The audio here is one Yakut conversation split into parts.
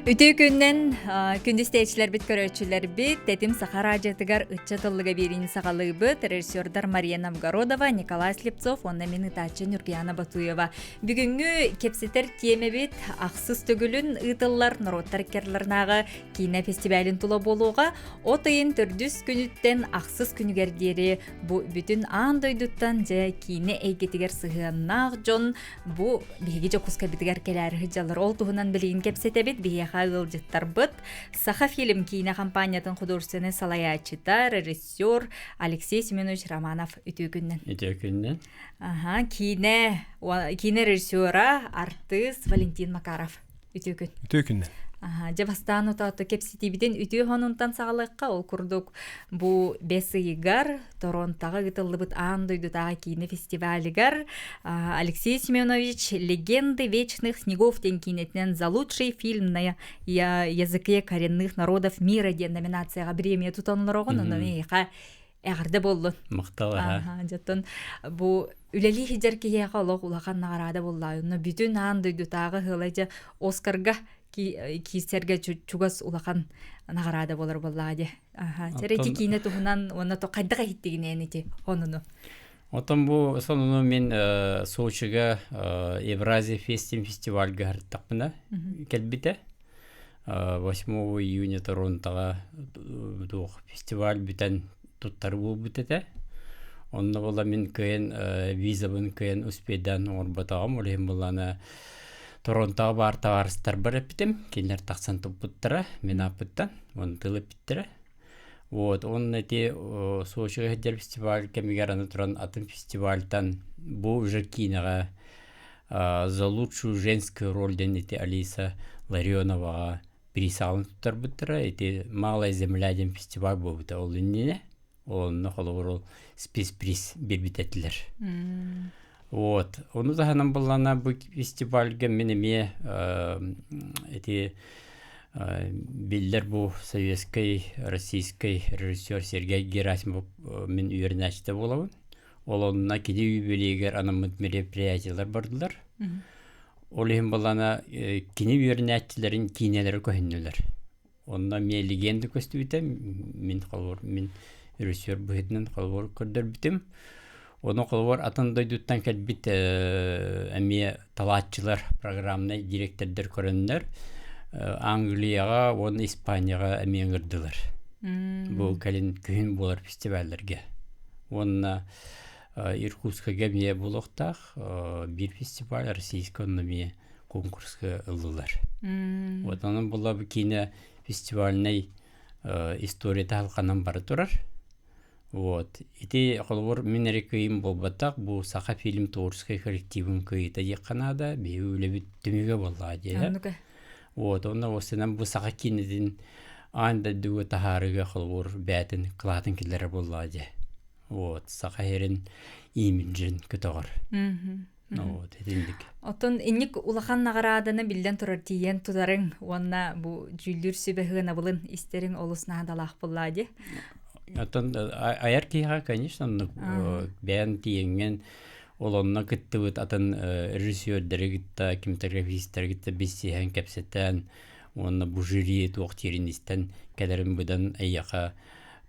Үтүө күннэн күндү истээччилэрбит, көрөөччүлэрбит, Тэтим Саха радиотыгар ыччат ыллыга биэриини саҕалыыбыт. Режиссердар Мария Новгородова, Николай Слепцов уонна мин ытааччы Нюргияна Батуева. Бүгүҥҥү кэпсэтэр тиэмэбит ахсыс төгүлүн ыытыллар норуоттар иккардыларынааҕы киинэ фестивалын тула буолуоҕа. От ыйын төрдүс күнүттэн ахсыс күнүгэр диэри бу бүтүн аан дойдуттан дьэ киинэ эйгэтигэр сыһыаннаах дьон бу биһиги Дьокуускайбытыгар кэлээри сылдьаллар. Ол туһунан билигин кэпсэтэбит. Биһиэхэ ыалдьыттарбыт Саха фильм киинэ компаниятын художественнай салайааччыта, режиссер Алексей Семенович Романов үтүө күннэн. Үтүө күннэн. Аха, киинэ киинэ режиссера, артыыс Валентин Макаров. Үтүө күн. Үтүө күннэн. Дьэ бастаан утаатта кэпсэтиибитин үтүө хонунтан саҕалыахха. Ол курдук бу бэс ыйыгар Торонтоҕа ыытыллыбыт аан дойдутааҕы киинэ фестивалыгар Алексей Семенович «Легенды вечных снегов» диэн киинэтинэн «За лучший фильм на языке коренных народов мира» диэн номинацияҕа бириэмийэ тутан олороҕун. Онон эйиэхэ эҕэрдэ буоллун. Махтал аха. Дьоттон бу үлэлии сылдьар киһиэхэ олох улахан наҕараада буолла. Онно бүтүн аан дойдутааҕы ыала дьэ Оскарга киирсэргэ чугас улахан наҕараада буолар буоллаҕа дии. Аха. Чэр ити киинэ туһунан уонна то хайдах иһиттигинээн ити онуну? Отон бу сонуну мин Сочига Евразия фестим фестивальга сырыттахпына кэлбитэ. 8 июня Торонтоҕа туох фестиваль бүтэн туттар буолбут этэ. Онно була мин кыайан визабын кыайан успейдаан оҥорботоҕум. Ол иһин буллаана Торонтоҕа баар табаарыстарбар эппитим. Кинилэр тахсан туппуттара мин ааппыттан. Уонна тыл эппиттэрэ. Вот, уонна ити Сочига сылдьар фестиваль кэмигэр аны туран атын фестивальтан бу уже киинэҕэ «За лучшую женскую роль» диэн ити Алиса Ларионоваҕа приз туттарбыттара. Ити «Малая земля» диэн фестиваль буолбута ол иннинэ. Онно холобур ол спецприз биэрбит этилэр. Вот. Ону таһынан буллана бу фестивальга мин эмиэ ити биллэр бу советскай, российскай режиссер Сергей Герасимов мин үөрэнээччитэ буолабын. Ол онно кини юбилейигэр анаммыт мероприятиелар бардылар. Ол иһин балана кини үөрэнээччилэрин киинэлэрэ көһүннүлэр. Онно эмиэ легенда көстүбүтэ. Мин холобур мин режиссер быһыытынан холобур көрдөрбүтүм. Ону холобур атын дойдуттан кэлбит эмиэ талааччылар, программнай директордар көрөннөр Англияҕа уонна Испанияҕа эмиэ ыҥырдылар. Бу кэлин күһүн буолар фестивалларга. Уонна Иркутскайга эмиэ буолуохтаах биир фестиваль российскай онно эмиэ конкурска ыллылар. Вот онон була бу киинэ фестивальнай историята халханан бара турар. Вот. Ити холобур мин эрэ кыайым буолбатах, бу Саха фильм творческой коллективын кыайыыта диэххэ наада, биһиги үлэбит түмүгэ буоллаҕа диэһэ. Вот, онно осынан бу саха киинэтин аан дойдуга таһаарыыга холобур бээтин кылаатын киллэрэр буоллаҕа дьэ. Вот, саха сирин имиджин көтөҕөр. Вот, итинник. Оттон инник улахан наҕарааданы биллэн турар тиийэн тутарыҥ уонна бу дьүүллүүр сүбэ сыанабылын истэриҥ олус наадалаах буоллаа дии. Оттон айар киһиэхэ, конечно, оннук бэйэн тиийэҥҥин ол онно кыттыбыт атын режиссердэри кытта, кинематографистары кытта билсиһэн, кэпсэтэн уонна бу жюри туох диирин истэн кэлэрин быдан эйиэхэ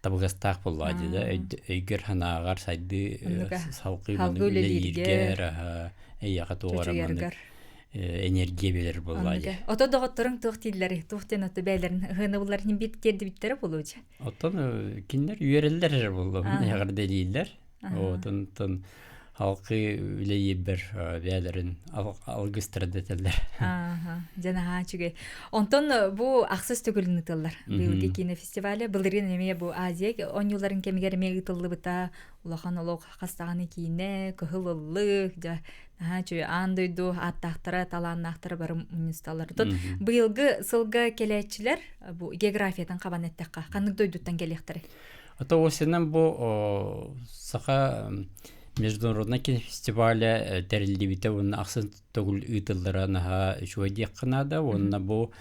табыгастаах буоллаҕа дии да өйгөр санааҕар сайдыы салгыы үлэлииргэр эйиэхэ туох эрэ маннык энергия биэрэр буоллаҕа дии. Ото доҕотторуҥ туох дииллэрий? Туох диэн ото бэйэлэрин ыһыанабылларын бир тиэрдибиттэрэ буолуо дьэ. Оттон кинилэр үөрэллэр эрэ буолла, эҕэрдэлииллэр. Отон халқы үлэйибэр бээлэрин алгыстара дэтэллэр. Дьэ наһаа үчүгэй. Онтон бу ахсыс төгүлүн ыытыллар. Быйылгы киинэ фестиваля былырыын эмиэ бу Азия оонньууларын кэмигэр эмиэ ыытыллыбыта. Улахан олох хас даҕаны киинэ, кыһыл ыллык, дьэ наһаа үчүгэй аан дойду ааттаахтара, талааннаахтара бары мунньусталлар. Оттон быйылгы сылга кэлээччилэр бу географиятын хабан эттэххэ, ханнык дойдуттан кэлиэхтэрэй? А то осенен бу Саха международный кинофестиваля тэриллибитэ уонна ахсын төгүл ыытыллара наһаа үчүгэй диэххэ наада уонна бу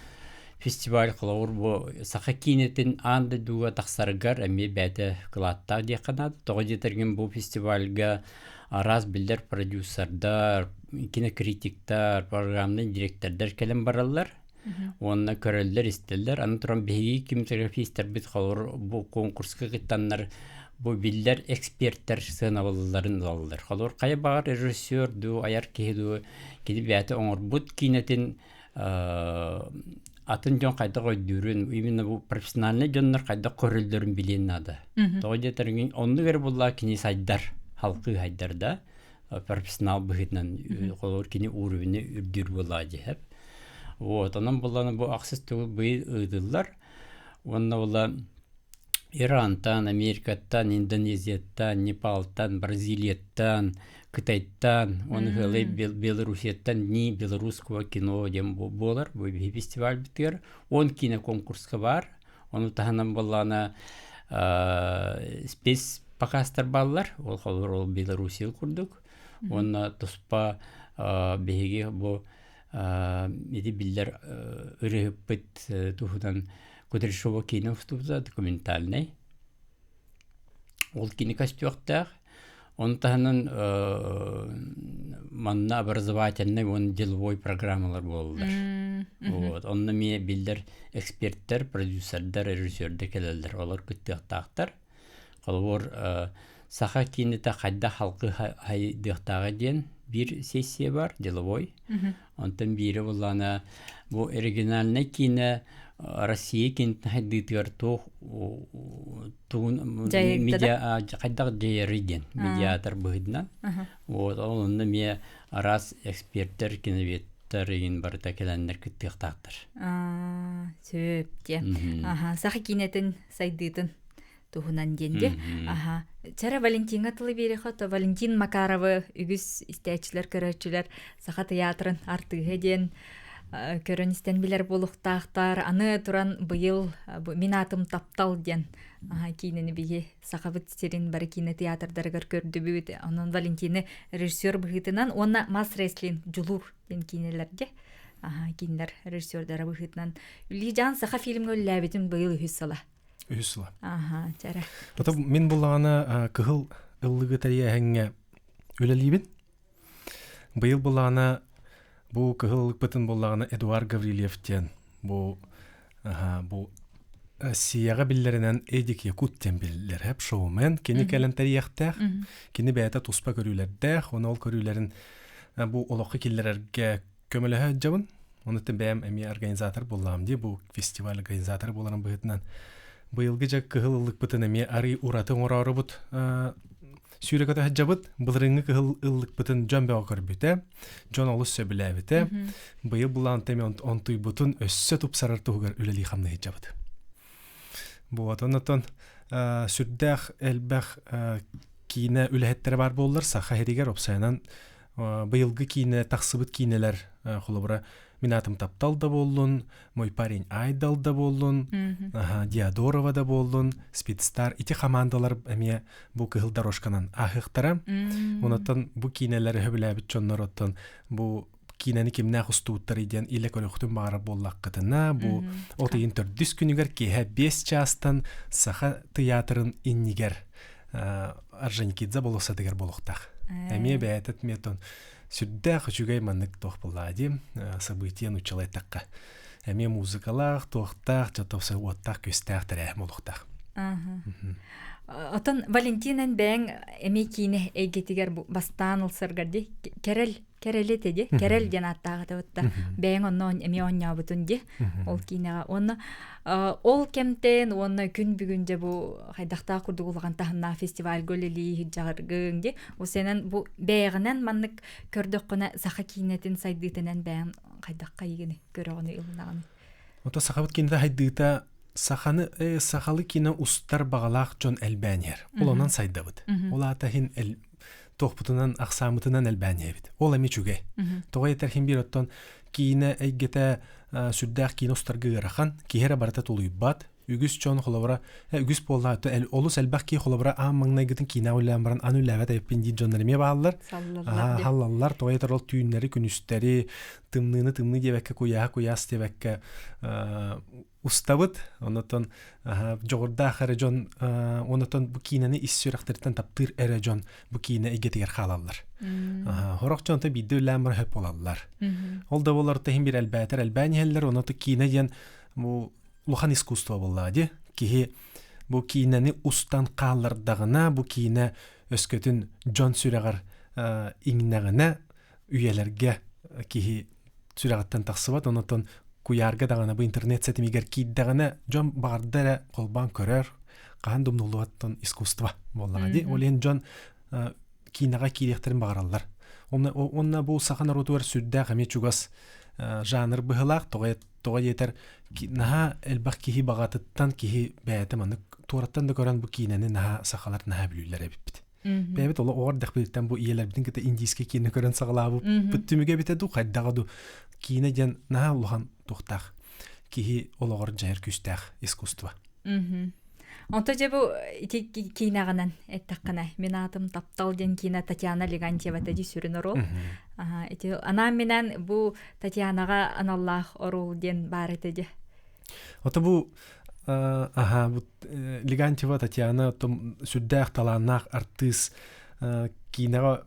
фестиваль холобур бу саха киинэтин аан дойдуга тахсарыгар эмиэ бэйэтэ кылааттаах диэххэ наада. Тоҕо диэтэргин бу фестивальга араас биллэр продюсердар, кинокритиктар, программнай директордар кэлэн бараллар. Уонна көрөллөр-истэллэр. Аны туран биһиги кинематографистарбыт холобур бу конкурска кыттаннар бу биллэр эксперттэр сыанабылларын ылаллар. Холобур хайа баҕар режиссер дуу, айар киһи дуу кини бэйэтэ оҥорбут киинэтин атын дьон хайдах өйдүүрүн, именно бу профессиональнай дьоннор хайдах көрөллөрүн билиэн наада. Тоҕо диэтэргин оннук эрэ буллаа кини сайдар, халкыы хайдар да профессионал быһыытынан холобур кини уровени үрдүүр буоллаа дьиһэп. Вот, онон буллана бу ахсыс төгүл быйыл ыытыллар. Уонна була Ирантан, Америкаттан, Индонезияттан, Непалтан, Бразилияттан, Кытайтан, уонна ыалай Белоруссияттан Дни белорусского кино диэн буолар. Бу фестивальбытыгар 10 киинэ конкурска баар. Ону таһынан буоллаҕына спец покастар бааллар. Ол холобур ол Белоруссия курдук. Уонна туспа биһиги бу ити биллэр ырыһыппыт туһунан Кудряшова киинэ устубута документальнай. Ол кини көстүөхтээх. Ону таһынан манна образовательнай уонна деловой программалар буолаллар. Вот. Онно эмиэ биллэр эксперттэр, продюсердар, режиссердар кэлэллэр. Олор кыттыахтаахтар. Холобур, саха киинэтэ хайдах халкы хайдыахтааҕа диэн биир сессия бар, деловой. Онтон биирэ буллаана бу региональнай киинэ Россия киинэтин хайдыытыгар туох тугун медиа хайдах дьайарый диэн медиатор быһыытынан. Вот ол онно эмиэ араас эксперттэр, киноведтар игин барыта кэлэннэр кыттыахтаахтар. Сөп диэ. Аха, саха киинэтин сайдыытын туһунан диэн дии. Аха. Чара Валентиҥҥа тылы биэриэххэ то Валентин Макаровы үгүс истээччилэр, көрөөччүлэр Саха тыйаатырын артыыһа диэн көрөн истэн билэр буолуохтаахтар. Аны туран быйыл Мин аатым таптал диэн киинэни биһи Сахабыт сирин бары киинэ театрдарыгар көрдүбүт. Онон Валентины режиссер быһыытынан уонна мас рестлинг Дьулуур диэн киинэлэргэ кинилэр режиссердара быһыытынан Үллии Саха фильмҥэ үлэлээбитин быйыл үһүс сыла. Үһүс сыла. Аха, чара. Ото мин буллаҕына кыһыл ыллыгы тэрийээһиҥҥэ үлэлиибин. Быйыл буллаҕына бу кыһыл ыллыкпытын буллаҕына Эдуард Гаврильев диэн бу бу Россияҕа биллэринэн Эдик Якут диэн биллэр хэп шоумен кини кэлэн тэрийиэхтээх кини бэйэтэ туспа көрүүлэрдээх оны ол көрүүлэрин бу олоххо киллэрэргэ көмөлөһө сылдьабын. Онуттан бэйэм эмиэ организатор буоллаҕым дии, бу фестиваль организатора буоларым быһыытынан. Быйылгы дьэ кыһыл ыллыкпытын эмиэ арый ураты оҥороорубут сүүрэ көтө сылдьабыт. Былырыыҥҥы кыһыл ыллыкпытын дьон бөҕө көрбүтэ, дьон олус сөбүлээбитэ. Быйыл булаанта эмиэ онтуйбутун өссө тупсарар туһугар үлэлии хамныы сылдьабыт. Вот, оннотон сүрдээх элбэх киинэ үлэһиттэрэ баар буоллар, Саха сиригэр опсайынан быйылгы киинэ тахсыбыт киинэлэр холобура мин аатым таптал да буоллун мой парень айдал да буоллун диадорова да буоллун спидстар ити хамаандалар эмиэ бу кыһыл дорожканан ааһыахтара онотон бу киинэлэри сөбүлээбит дьоннор оттон бу киинэни кимнээх устубуттарый диэн илэ көрүөхтүн баҕарар буоллаххытына бу от ыйын төрдүс күнүгэр киэһэ 5 чаастан Саха тыйаатырын иннигэр Орджоникидзе болуоссатыгар буолуохтаах. Эмиэ бэйэтэ метон сүрдээх үчүгэй маннык туох буоллаа дии событие нууччалыы эттэххэ. Эмиэ музыкалаах, туохтаах, чотовса уоттаах, күстээх тэрээһин буолуохтаах. Отон Валентинан бэйэҥ эмиэ киинэ эйгэтигэр бастаан ылсаргар дии кэрэл Кэрэли этэ ди Кэрэл диэн ааттаах этэ бытта бэйэҥ онно эмиэ оонньообутун ди ол киинэҕэ уонна ол кэмтэн уонна күн бүгүн дьэ бу хайдахтаах курдук улахан таһымнаах фестивальга үлэлии сылдьаҕыргыҥ ди усенан бу бэйэҕинэн маннык көрдөххүнэ саха киинэтин сайдыытынан бэйэҥ хайдахха игини көрөҕүнүй ылынаҕыный Ото сахабыт киинэтэ хайдыыта саханы сахалы киинэ устар баҕалаах дьон элбээн иһэр. Ол онон сайдабыт. Ол аата иһин туохпутунан ахсааммытынан элбээн иһэбит. Ол эмиэ үчүгэй. Тоҕо этэр иһин биир оттон киинэ эйгэтэ сүрдээх киинэ устарга ыарахан, киһи эрэ барыта тулуйбат. Үгүс дьон холобура, үгүс буолла олус элбэх киһи холобура аан маҥнайгытын киинэ үлэлээн баран аны үлэлээбэт эбиппин диир дьоннор эмиэ бааллар. Халлаллар, тоҕо этэр ол түүннэри, күнүстэри, тымныыны тымныы диэбэккэ, куйааһы куйаас диэбэккэ устабыт. Онотон дьоҕурдаах эрэ дьон, онотон бу киинэни ис сүрэхтэриттэн таптыыр эрэ дьон бу киинэ эйгэтигэр хаалаллар. Хорох дьонто биирдэ үлэлээн баран хөп буолаллар. Ол да буолар иһин бир элбээтэр элбээн иһэллэр, оното киинэ диэн бу улахан искусство буоллаҕа дии. Киһи бу киинэни устан хааллардаҕына, бу киинэ өскөтүн дьон сүрэҕэр иҥнэҕинэ, үйэлэргэ киһи сүрэҕиттэн тахсыбат, онотон куйаарга даҕаны бу интернет ситимигэр киирдэҕинэ, дьон баҕарда эрэ холбоон көрөр, хаһан да умнуллубаттан искусство буоллаҕа дии. Ол иһин дьон киинэҕэ киириэхтэрин баҕараллар. Уонна бу саха норуотугар сүрдээх эмиэ чугас жанр быһыылаах, тоҕо тоҕо диэтэр наһаа элбэх киһи баҕатыттан киһи бэйэтэ маннык туораттан да көрөн бу киинэни наһаа сахалар наһаа бүлүүлэр эбиппит. Бэйэбит олох оҕор дэхпититтэн бу ийэлэрбитин кытта индийскэй киинэ көрөн саҕалаабыппыт түмүгэ эбитэ дуу хайдаҕа дуу киинэ диэн наһаа улахан туохтаах киһи олоҕор дьайар күүстээх искусство. Онто дьэ бу ити киинэҕинэн эттэххинэ мин аатым таптал диэн киинэ Татьяна Легантьева ди сүрүн оруол. Ити анаан минэн бу Татьянаҕа аналлаах оруол диэн баар этэ дьэ. Ото бу аха бу Легантьева Татьяна сүрдээх талааннаах артыыс киинэҕэ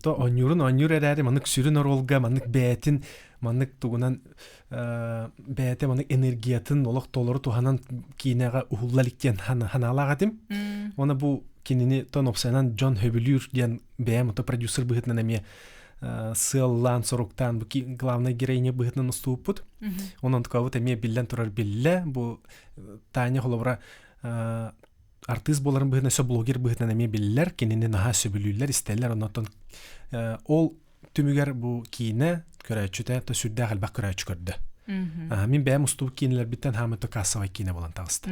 то оонньуурун оонньуур эрээри маннык сүрүн оруолга маннык бэйэтин маннык тугунан бэйэтэ маннык энергиятын олох толору туһанан киинэҕэ уһулла илик диэн ханаалаах этим. Уонна бу кинини тон опсайынан дьон хөбүлүүр диэн бэйэм ото продюсер быһыытынан эмиэ сыаллаан соруктаан бу главный героиня быһыытынан устубуппут. Онон тукабыт эмиэ биллэн турар биллэ. Бу Таня холобура артыыс буоларын быһыытынан өссө блогер быһыытынан эмиэ биллэр, кинини наһаа сөбүлүүллэр, истэллэр. Оннотон ол түмүгэр бу киинэ көрөөччүтэ то сүрдээх элбэх көрөөччү көрдө. Мин бэйэм устубут киинэлэрбиттэн хаамыта кассовай киинэ буолан таҕыста.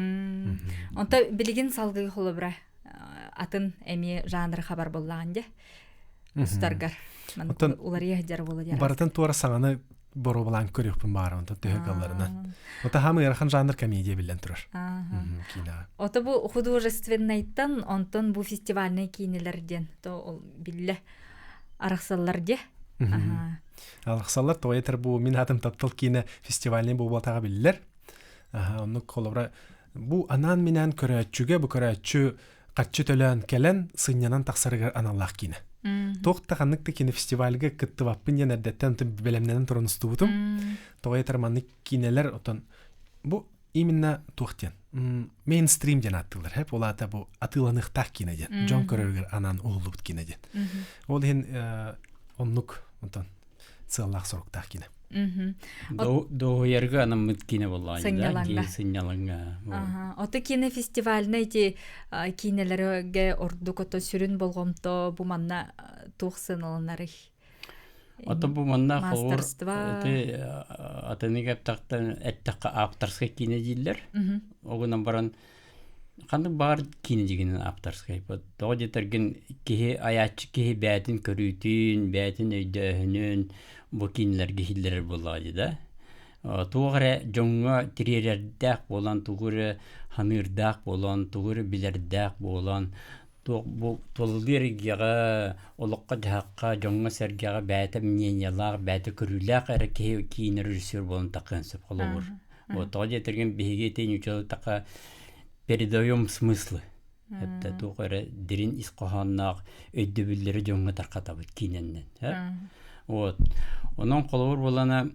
Онто билигин салгыы холобура атын эмиэ жанры хабар буоллаҕын дьэ устаргар уларыйа сылдьар буола диэн. Барытын туора саҥаны боруобалаан көрүөхпүн баара онтон төһө кыалларынан. Ото хаамы ыарахан жанр комедия биллэн турар. Киинэҕэ. Ото бу художественнайтан онтон бу фестивальнай киинэлэр диэн то ол биллэ арахсаллар дьэ. Арахсаллар тоҕо этэр бу мин аатым таптал киинэ фестивальнай буолбатаҕа биллэр. Оннук холобура бу анаан-минээн көрөөччүгэ бу көрөөччү харчы төлөөн кэлэн сынньанан тахсарыгар аналлаах киинэ. Туох да ханнык да кинофестивальга кыттыбаппын диэн эрдэттэн бэлэмнэнэн туран устубутум. Тоҕо этэр маннык киинэлэр отон бу именно туох диэн мейнстрим диэн ааттыыллар хэп ол аата бу атыыланыахтаах киинэ диэн дьон көрөрүгэр анаан уһуллубут киинэ диэн. Ол иһин оннук онтон сыаллаах соруктаах киинэ. Дуоһуйарга анаммыт киинэ буоллаҕа Сынньалаҥҥа. Сынньалаҥҥа. Ото киинэ фестивальна ити киинэлэргэ ордук ото сүрүн болҕомто бу манна туох сыаналанарый? Ото бу манна холобур ити атыны кэптахтан эттэххэ авторскай киинэ дииллэр. Огунан баран Ханнык баҕар киинэ дьигинэн ааптарскай. Тоҕо диэтэргин киһи айааччы киһи бэйэтин көрүүтүн, бэйэтин өйдөөһүнүн бу киинэлэргэ иһиллэрэр буоллаҕа дии да. Туох эрэ дьоҥҥо тириэрэрдээх буолан, тугу эрэ ханыырдаах буолан, тугу эрэ билэрдээх буолан, туох бу тулалыыр эйгэҕэ, олоххо-дьаһахха, дьоҥҥо-сэргэҕэ бэйэтэ мнениелаах, бэйэтэ көрүүлээх эрэ киһи киинэ режиссер буолан таххыан сөп холобур. Вот тоҕо диэтэргин биһиги ити ньучалытака передаем смыслы. Это туох эрэ дирин ис хоһоонноох өйдөбүллэри дьоҥҥо тархатабыт киинэннэн. Вот. Онон холобур буолана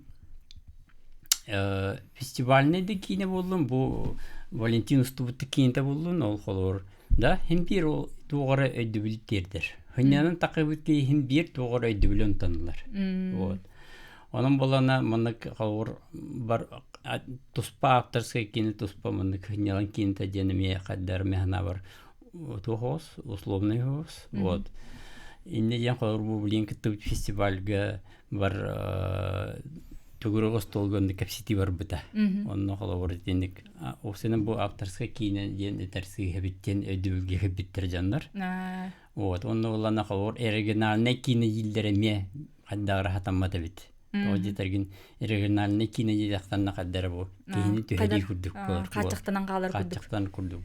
фестивальный да киинэ буоллун, бу Валентин устубут киинэтэ буоллун, ол холобур да хин биир ол туох эрэ өйдөбүл тиэрдэр. Хынньанан тақыбыт киһи биир туох эрэ өйдөбүлү онтоннулар. Вот. Онон буоллаҕына маннык холобур бар туспа авторскай киинэ туспа маннык сынньалаҥ киинэтэ диэн эмиэ хайдах эрэ санаабар туох оҕус условный оҕус вот инньэ диэн холобур бу билигин кыттыбыт фестивальга бар төгүрүк остуолга онно кэпсэтии барбыта онно холобур итинник уопсайынан бу авторскай киинэ диэн этэр сыыһа эбит диэн өйдөбүлгэ кэлбиттэр дьоннор вот онно буоллаҕына холобур оригинальнай киинэ дииллэр эмиэ хайдах эрэ сатаммат эбит. Тоҕо диэтэргин региональный киинэ диэтэхтэннэ хайдара бу киһини түһэрии курдук буолар. Хааччахтанан хаалар курдук. Хааччахтанан курдук.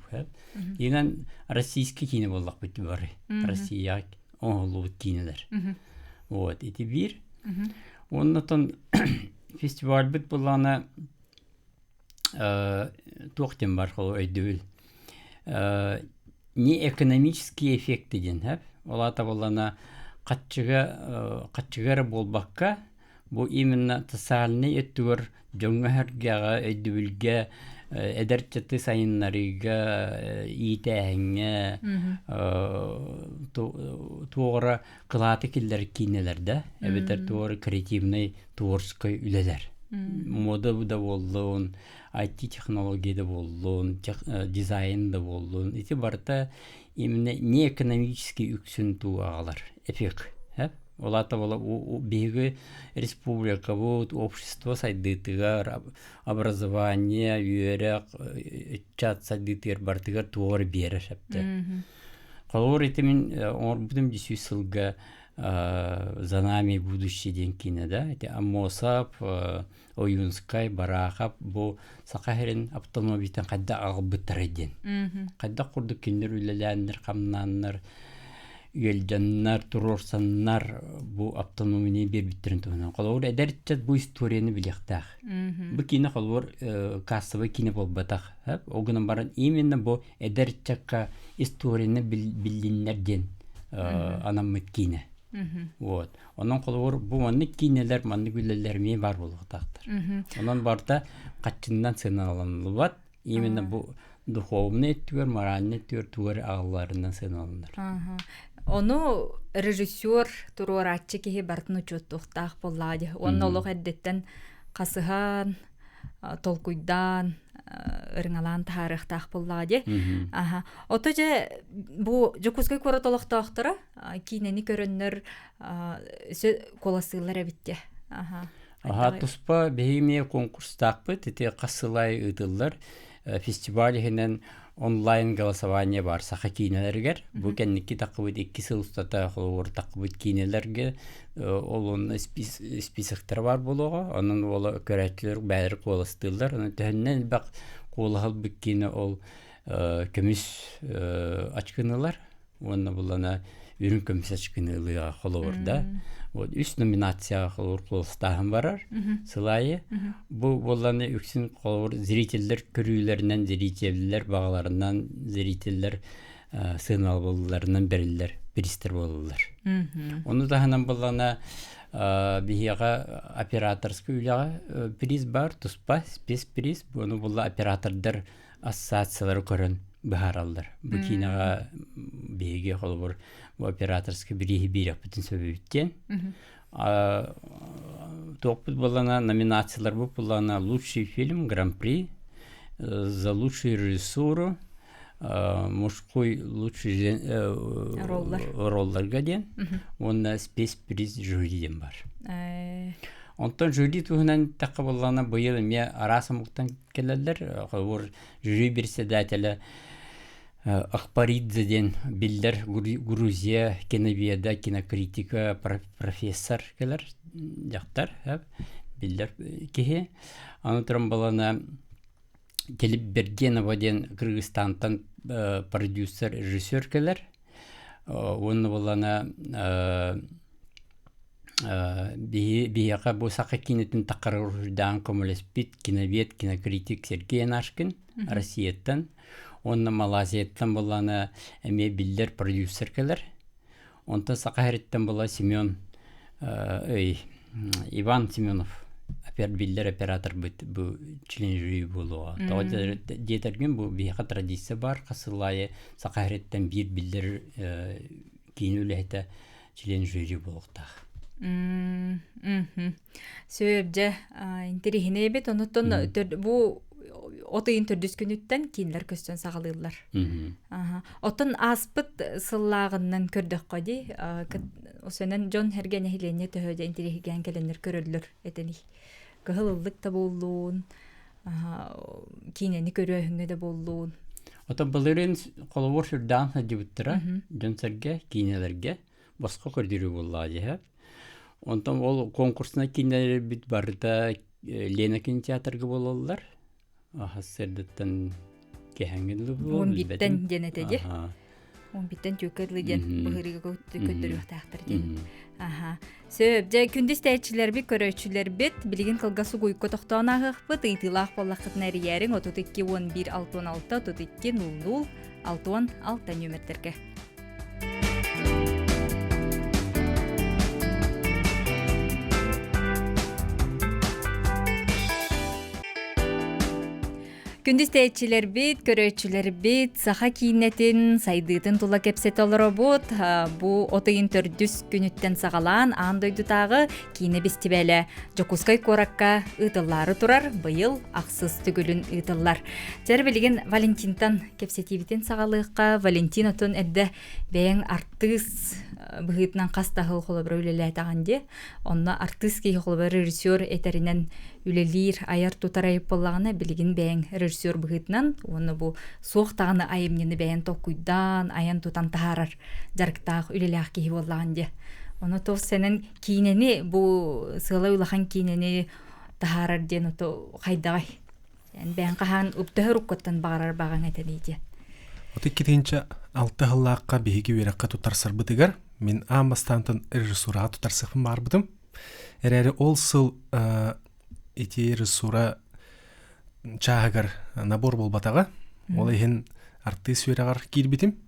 Инэн российский киинэ буоллахпыт бары. Россия оҥоһуллубут киинэлэр. Вот, ити биир. Оннотон фестивальбыт буллаҕына туох диэн бар өйдөбүл не экономические эффекты диэн сөп ол аата буоллаҕына хаччыга хаччыга эрэ буолбакка бу именно социальнай өттүгэр дьоҥҥо-сэргэҕэ өйдөбүлгэ эдэр ыччаты сайыннарыыга иитээһиҥҥэ туох эрэ кылааты киллэрэр киинэлэр да эбэтэр туох эрэ креативнай творческой үлэлэр мода да буоллун IT-технология да буоллун дизайн да буоллун ити барыта именно не экономический үксүн туу аҕалар эффект ол аата биһиги республикабыт общество сайдыытыгар образование үөрэх ыччат сайдыытыгар барытыгар туох эрэ биэрэр сөптөөх холобур ити мин оҥорбутум 100 сылга «За нами будущее» диэн киинэ да ити Аммосов Ойуунскай Бараахап бу Саха сирин автономиятын хайдах аҕалбыттарай диэн хайдах курдук кинилэр үлэлээннэр хамнааннар ыалдьаннар туруорсаннар бу автономияны биэрбиттэрин туһунан холобур эдэр ыччат бу историяны билиэхтээх бу киинэ холобур кассовый киинэ буолбатах ол гынан баран именно бу эдэр ыччакка историяны биллиннэр диэн анаммыт киинэ вот онон холобур бу маннык киинэлэр маннык үлэлэр эмиэ баар буолуохтаахтар онон барыта хаччыннан сыаналаныллыбат именно бу духовный өттүгэр моральный өттүгэр тугу эрэ аҕалларынан сыаналанар ону режиссер туруорааччы киһи барытын учуоттуохтаах буоллаҕа дии уонна олох эрдэттэн хасыһан толкуйдаан ырыҥалаан таһаарыахтаах буоллаҕа дии аха ото дьэ бу Дьокуускай куорат олохтоохторо киинэни көрөннөр куоластыыллар эбит дии аха Аха туспа биһиги эмиэ конкурстаахпыт ити хас сыл аайы ыытыллар фестиваль иһинэн онлайн голосование бар саха киинэлэригэр бу кэнники таххыбыт икки сыл устата холобур таххыбыт киинэлэргэ ол онно списоктара бар буолуоҕа онон уола көрөөччүлэр бэйэлэрэ куоластыыллар онон төһөннөн элбэх куолаһылбыт киинэ ол көмүс ачкыны уонна булана үрүҥ көмүс ачкыны ылыаҕа холобур да вот үс номинацияҕа холобур куоластааһын барар сыл аайы бу буолланы үксүн холобур зрителлэр көрүүлэринэн зрителлэр баҕаларынан зрителлэр сыаналабылларынан бэриллэр биристэр буолаллар ону таһынан буоллана биһиэхэ операторскай үлэҕэ приз бар туспа спецприз ону буолла оператордар ассоциациялары көрөн быһаараллар. Бу киинэҕэ биһиги холобур бу операторскай бирииһи биэриэхпитин сөбүбүт диэн. Туохпут буоллана номинацияларбыт буоллана лучший фильм гран-при за лучшую режиссуру мужской лучший ролларга диэн уонна спецприз жюри диэн бар. Онтон жюри туһунан эттэххэ буоллаҕына быйыл эмиэ араас омуктан кэлэллэр. Холобур, жюри председателэ Ахпаридзе диэн биллэр Грузия киноведа, кинокритика, профессор кэлэр дьахтар, биллэр киһи. Аны туран балана Телебергенова диэн Кыргызстантан продюсер, режиссер кэлэр. Уонна булана биһиэхэ бу саха киинэтин таххара уруһуйдаан көмөлөспүт киновед, кинокритик Сергей Анашкин Россияттан уонна Малайзияттан буоллаҕына эмиэ биллэр продюсер кэлэр. Онтон саха сириттэн була Семен ой Иван Семенов биллэр операторбыт бу член жюри буолуоҕа. Тоҕо диэтэргин бу биһиэхэ традиция баар хас сыл аайы саха сириттэн биир биллэр киинэ үлэһитэ член жюри буолуохтаах. Сөп дьэ интэриэһинэй эбит онуттан бу от ыйын төрдүс күнүттэн киинлэр көстөн саҕалыыллар. Оттон ааспыт сыллааҕыннан көрдөххө дии осенен дьон эргэ нэһилиэнньэ төһө дьэ интэриэһиргээн кэлэннэр көрөллөр этэний. Кыһыл ыллык да буоллун, киинэни көрөөһүҥҥэ да буоллун. Ото былырыын холобур сүрдээн сылдьыбыттара дьон-сэргэ киинэлэргэ босхо көрдөрүү буоллаҕа дьиһэ. Онтон ол конкурсунай киинэлэрбит барыта Лена кинотеатрга буолаллар. Сарсыардаттан киэһээҥҥи дылы буолуо Уон бииртэн билбэтим. диэн этэ дии. Аха. 11-тэн түөккэ дылы диэн Мгм. быһырыыга көрдөрүөхтээхтэр диэн. Мгм. Аха. Сөп. Дьэ, күндү истээччилэрбит, көрөөччүлэрбит, билигин кылгас угуйка тохтоон ааһыахпыт. Ыйытыылаах буоллаххытына эрийээриҥ 32 11 66 32 00 66 нүөмэрдэргэ. Күндү истээччилэрбит, көрөөччүлэрбит саха киинэтин сайдыытын тула кэпсэтэ олоробут. Бу от ыйын төрдүс күнүттэн саҕалаан аан дойдутааҕы киинэ бэстибээлэ Дьокуускай куоракка ыытыллаары турар, быйыл ахсыс төгүлүн ыытыллар. Дьэр билигин Валентинтан кэпсэтиибитин саҕалыахха. Валентин отун эрдэ бэйэҥ артыыс быһыытынан хас да сыл холобура үлэлээтэҕин дии. Онно артыыс киһи холобура режиссер этэринэн үлэлиир, айар-тутар айып буоллаҕына, билигин бэйэҥ режиссер быһыытынан уонна бу суох даҕаны айымньыны бэйэҥ толкуйдаан, айан-тутан таһаарар дьарыктаах, үлэлээх киһи буоллаҕын дии. Ону туох сэнэн киинэни бу сыалай улахан киинэни таһаарар диэн ото хайдаҕай? Эн бэйэҥ хаһан төһө уруккуттан баҕарар баҕаҥ этэний диэн. От иккитинчи алта сыллаахха биһиги үөрэххэ туттарсарбытыгар мин аан бастаантан режиссураҕа туттарсыахпын баҕарбытым. Эрээри ол сыл ити режиссура чааһыгар набор буолбатаҕа. Ол иһин артыыс үөрэҕэр киирбитим.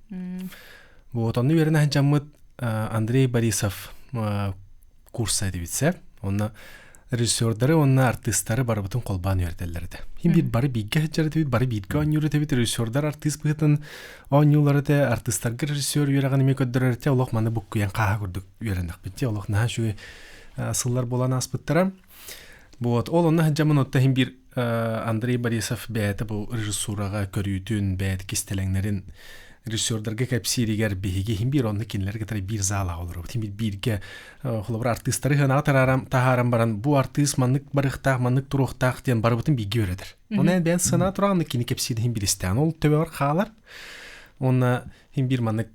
Вот онно үөрэнэ сылдьаммыт Андрей Борисов курса этибитсэ. Онно режиссердары уонна артыыстары барыбытын холбоон үөрэтэллэр этэ. Хин биир бары бииргэ сылдьар этибит, бары бииргэ оонньуур этибит, режиссердар артыыс быһыытын оонньуулар этэ, артыыстарга режиссер үөрэҕин эмиэ көрдөрөр этэ, олох маны буккуйан хааһа курдук үөрэннэхпит дии, олох наһаа үчүгэй сыллар буолан ааспыттара. Вот, ол онно сылдьаммын отто иһин биир Андрей Борисов бэйэтэ бу режиссураҕа көрүүтүн, бэйэтэ кистэлэҥнэрин режиссердарга кэпсииригэр биһиги иһин биир онно кинилэр кытары биир заалаҕа олоробут. Иһин бииргэ холобур артыыстары ыһыанаҕа таһааран баран бу артыыс маннык барыахтаах, маннык туруохтаах диэн барыбытын бииргэ үөрэтэр. Онон бэйэн сцена тураҕын кини кэпсиир иһин биристээн ол төбөҕөр хаалар. Уонна иһин биир маннык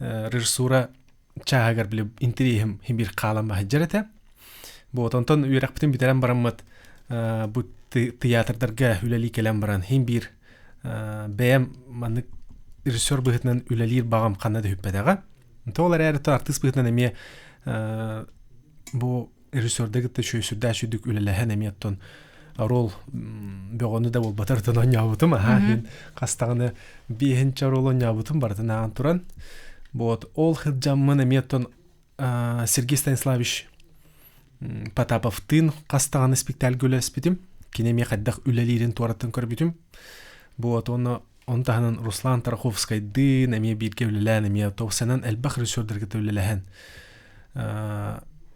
режиссура чааһыгар били интэриэһим иһин биир хаалан баһыдьар этэ. Вот онтон үөрэхпитин бүтэрэн бараммыт бу тыйаатырдарга үлэлии кэлэн баран иһин биир бэйэм маннык режиссер быһыытынан үлэлиир баҕам ханна да үппэтэҕэ. Ол эрээри артыыс быһыытынан эмиэ бу режиссерда кытта сүрдээх сүрдүк үлэлэһэн эмиэ оттон рол бөҕөнү да буолбатар тон оонньообутум аһаа иһин хастаҕына биэһинчэ рол оонньообутум барытын ааҕан туран вот ол сылдьаммын эмиэ оттон Сергей Станиславович Потаповтыын хас даҕаны спектакльга үлэлэспитим. Кини эмиэ хайдах үлэлиирин туораттан көрбүтүм. Вот уонна он таһынан Руслан Тараховскайдыын эмиэ бииргэ үлэлээн эмиэ топсанан элбэх режиссердарга үлэлэһэн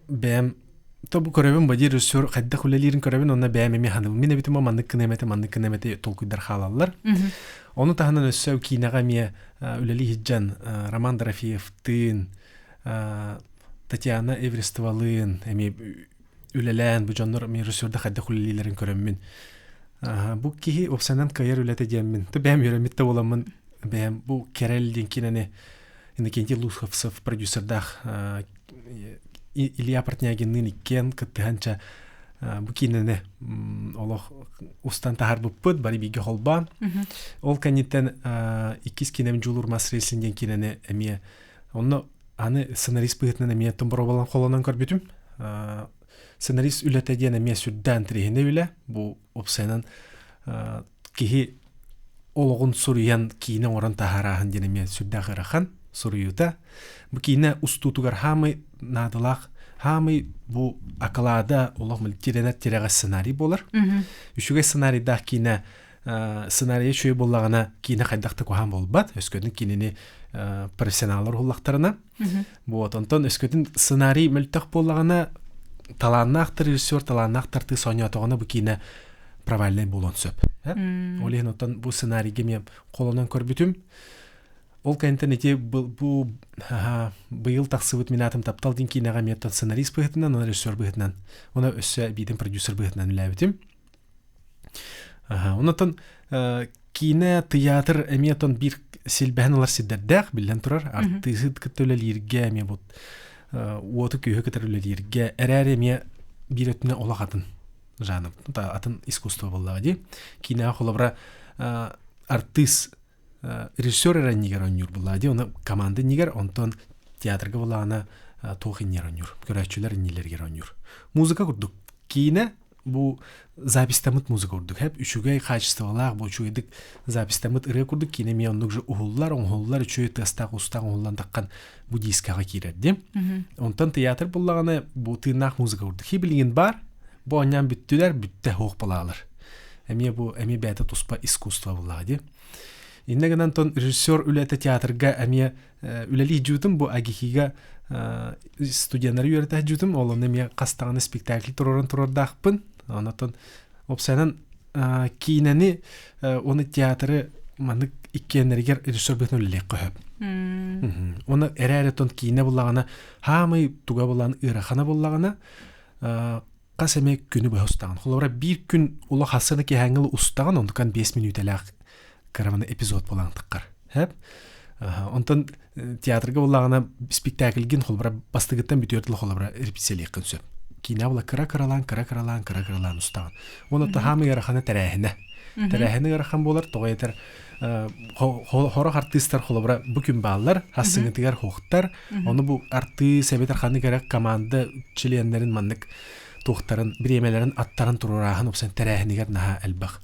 бэйэм то бу көрөбүн бадии режиссер хайдах үлэлиирин көрөбүн онно бэйэм эмиэ ханыбын мин эбитим маннык гына эмэтэ маннык гына эмэтэ толкуйдар хаалаллар ону таһынан өссө киинэҕэ эмиэ үлэлии сылдьан Роман Дорофеевтыын Татьяна Эверестовалыын эмиэ үлэлээн бу дьоннор эмиэ режиссерда хайдах үлэлиилэрин көрөммүн бу киһи уопсайынан кыайар үлэтэ диэммин то бэйэм үөрэммит да буоламмын бэйэм бу Кэрэл диэн киинэни Иннокентий Луховцев продюсердаах Илья Портнягинныын иккиэн кыттыһанча бу киинэни олох устан таһаарбыппыт бары бииргэ холбоон ол кэнниттэн иккис киинэм Дьулуур мас рейсин диэн киинэни эмиэ Онно аны сценарист быһыытынан эмиэ томбороболон холонон көрбүтүм. Сценарист үлэтэ диэн эмиэ сүрдээн интэриэһинэй үлэ. Бу уопсайынан киһи олоҕун суруйан киинэ оҥорон таһаарааһын диэн эмиэ сүрдээх ыарахан суруйуута. Бу киинэ устуутугар хаамай наадалаах хаамай бу акылаада олох тирэнэр тирэҕэ сценарий буолар. Үчүгэй сценарийдаах киинэ сценарийа үчүгэй буоллаҕына киинэ хайдах да куһаҕан буолбат өскөтүн кинини профессионаллар уһуллахтарына вот онтон өскөтүн сценарий мөлтөх буоллаҕына талааннаах режиссер талааннаах тартыы оонньоотоҕуна бу киинэ провальнай буолуон сөп ол иһин оттон бу сценарийга эмиэ холонон көрбүтүм ол кэнниттэн ити бу быйыл тахсыбыт мин аатым таптал диэн киинэҕэ эмиэ сценарист быһыытынан уонна режиссер быһыытынан уонна өссө биитин продюсер быһыытынан үлэлээбитим Онтон киинэ, тыйаатыр эмиэ оттон биир силбэһэн ылар сирдэрдээх, биллэн турар. Артыыһыт кытта үлэлииргэ эмиэ бу уоту күүһү кытары үлэлииргэ эрээри эмиэ биир өттүнэн олох атын жанр атын искусство буоллаҕа дии. Киинэҕэ холобура артыыс режиссер эрэ иннигэр оонньуур буоллаҕа дии, оны команда иннигэр, онтон театрга буоллаҕына туох иннигэр оонньуур, көрөөччүлэр иннилэригэр оонньуур. Музыка курдук. Киинэ бу записьтаммыт музыка курдук хэп үчүгэй качестволаах бу үчүгэйдик записьтаммыт ырыа курдук киинэ эмиэ оннук же уһуллар оҥоһуллар үчүгэй тыастаах устаах уһуллан таххан бу дискаҕа киирэр дии онтон театр буллаҕына бу тыыннаах музыка курдук хи билигин бар бу оонньоон бүттүлэр бүттэ суох балаалар эмиэ бу эмиэ бэйэтэ туспа искусство буллаҕа дии иннэ гынан тон режиссер үлэтэ театрга эмиэ үлэлии дьуутум бу АГИХИга студеннары үөрэтэ дьуутум ол онно эмиэ хас даҕаны спектакль туруоран турардаахпын онотон опсайынан киинэни уонна театры маннык иккиэннэригэр режиссер быһыытынан үлэлиэххэ сөп уонна эрээри тон киинэ буллаҕына хаамай туга булан ыарахана буллаҕына хас эмэ күнү быһа устаҕын. Холобура, биир күн улах хассаны киэһээҥҥи устаҕын, онтукан 5 мүнүүтэлээх кыраманы эпизод буолан таххар. Хэп? Онтон театрга буллаҕына спектакльгин холобура бастыгыттан бүтүөр дылы холобура репетициялиэххин сөп. Киинэ була кыра-кыралаан, кыра-кыралаан, кыра-кыралаан устаҕын. Уонна таһаамы ыарахана тэрээһинэ. Тэрээһинэ ыарахан буолар, тоҕо этэр хорох артыыстар холобура бу күн бааллар, хассыҥытыгар хуохтар, Ону бу артыыс эбэтэр ханнык эрэ команда чилиэннэрин маннык туохтарын, бириэмэлэрин аттаран туруорааһын уопсан тэрээһинигэр наһаа элбэх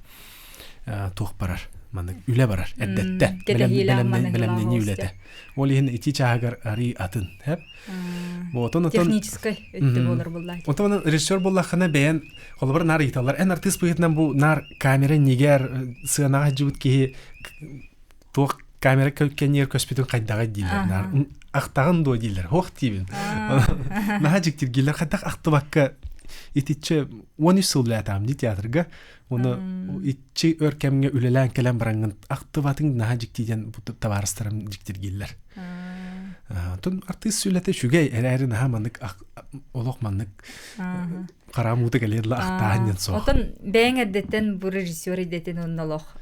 туох барар маннык үлэ барар эрдэттэн бэлэмнэнии үлэтэ. Ол иһин ити чааһыгар арыы атын хэп. Отон отон техническай өттө буолар буллаах. Отон режиссер буоллаххына бэйэн холобур наар ыйыталлар. Эн артыыс быһыытынан бу наар камера нигер сыанаҕа сылдьыбыт киһи туох камера кэннигэр көспүтүн хайдаҕай дииллэр наар ахтаҕын дуо дииллэр һуох диибин наһаа дьиктиргииллэр хайдах ахтыбакка итиччэ 13 сыл үлээтаам дии театрга уонна иччи өр кэмҥэ үлэлээн кэлэн бараҥҥын ахтыбатыҥ наһаа дьикти диэн табаарыстарым дьиктиргииллэр Тун артыыс үлэтэ үчүгэй эрээри наһаа маннык олох маннык хараамуута кэлиэр ла ахтааһын диэн суох. Отон бэйэҥ эрдэттэн бу режиссер идэтин онно олох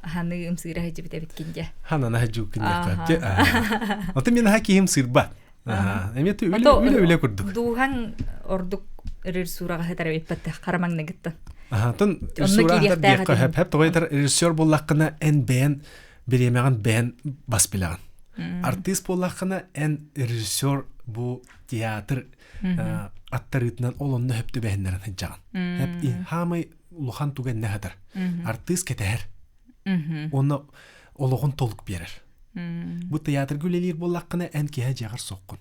ханы ымсыыра сылдьыбыт эбиткин дьэ. Ханана сылдьыбыккын диэххэ. Отон мин аха киһим сыырбат. Эмиэ үлэ үлэ үлэ курдук. Дууһаҥ ордук режиссураҕа сытар эбиппэт хара маҥнайгыттан. Атын режиссураҕа диэххэ хөп хөп тоҕо этэр режиссер буоллаххына эн бэйэн бириэмэҕин бэйэн бас билэҕин. Артыыс буоллаххына эн режиссер бу театр аттарыытынан ол онно хөп түбэһиннэрэн сылдьаҕын. Хөп хаамай улахан тугэннэ сытар. Артыыс кэтэһэр. Уонна олоҕун толук биэрэр. Бу театрга үлэлиир буоллаххына эн киһи дьиэҕэр суоххун.